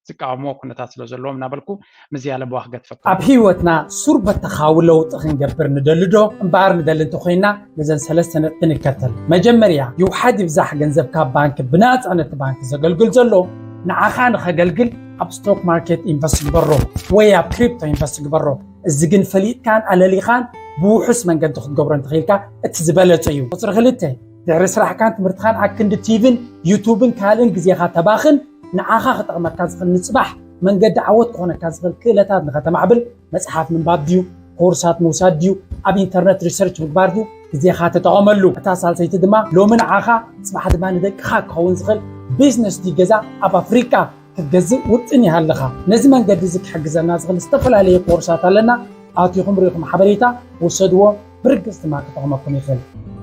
ዝቃወሞ ኩነታት ስለ ዘለዎም እናበልኩ ምስዚ ኣለበዋ ክገድፈኩም። ኣብ ህይወትና ሱር በተኻዊ ለውጢ ክንገብር ንደሊ ዶ? እምበኣር ንደሊ እንተኮይና ነዘን ሰለስተ ነጥቢ ንከተል። መጀመርያ ይውሓድ ይብዛሕ ገንዘብካ ባንክ ብናፃ ነቲ ባንክ ዘገልግል ዘሎ ንዓኻ ንኸገልግል ኣብ ስቶክ ማርኬት ኢንቨስት ግበሮ ወይ ኣብ ክሪፕቶ ኢንቨስት ግበሮ። እዚ ግን ፈሊጥካን ኣለሊኻን ብውሑስ መንገዲ ክትገብሮ እንተኽኢልካ እቲ ዝበለፀ እዩ። ቁፅሪ ክልተ ድሕሪ ስራሕካን ትምህርትኻን ኣክንዲ ቲቪን ዩቱብን ካልእን ግዜኻ ተባኽን ንዓኻ ክጠቕመካ ዝኽእል ንፅባሕ መንገዲ ዓወት ክኾነካ ዝኽእል ክእለታት ንኸተማዕብል መፅሓፍ ምንባብ ድዩ ኮርሳት ምውሳድ ድዩ ኣብ ኢንተርነት ሪሰርች ምግባር ድዩ ግዜኻ ተጠቐመሉ። እታ ሳልሰይቲ ድማ ሎሚ ንዓኻ ፅባሕ ድማ ንደቅኻ ክኸውን ዝኽእል ቢዝነስ ድዩ ገዛ ኣብ ኣፍሪቃ ክትገዝእ ውጥን ይሃለኻ። ነዚ መንገዲ እዚ ክሕግዘና ዝኽእል ዝተፈላለየ ኮርሳት ኣለና። ኣቲኹም ርኢኹም ሓበሬታ ውሰድዎ። ብርግፅ ድማ ክጠቕመኩም ይኽእል።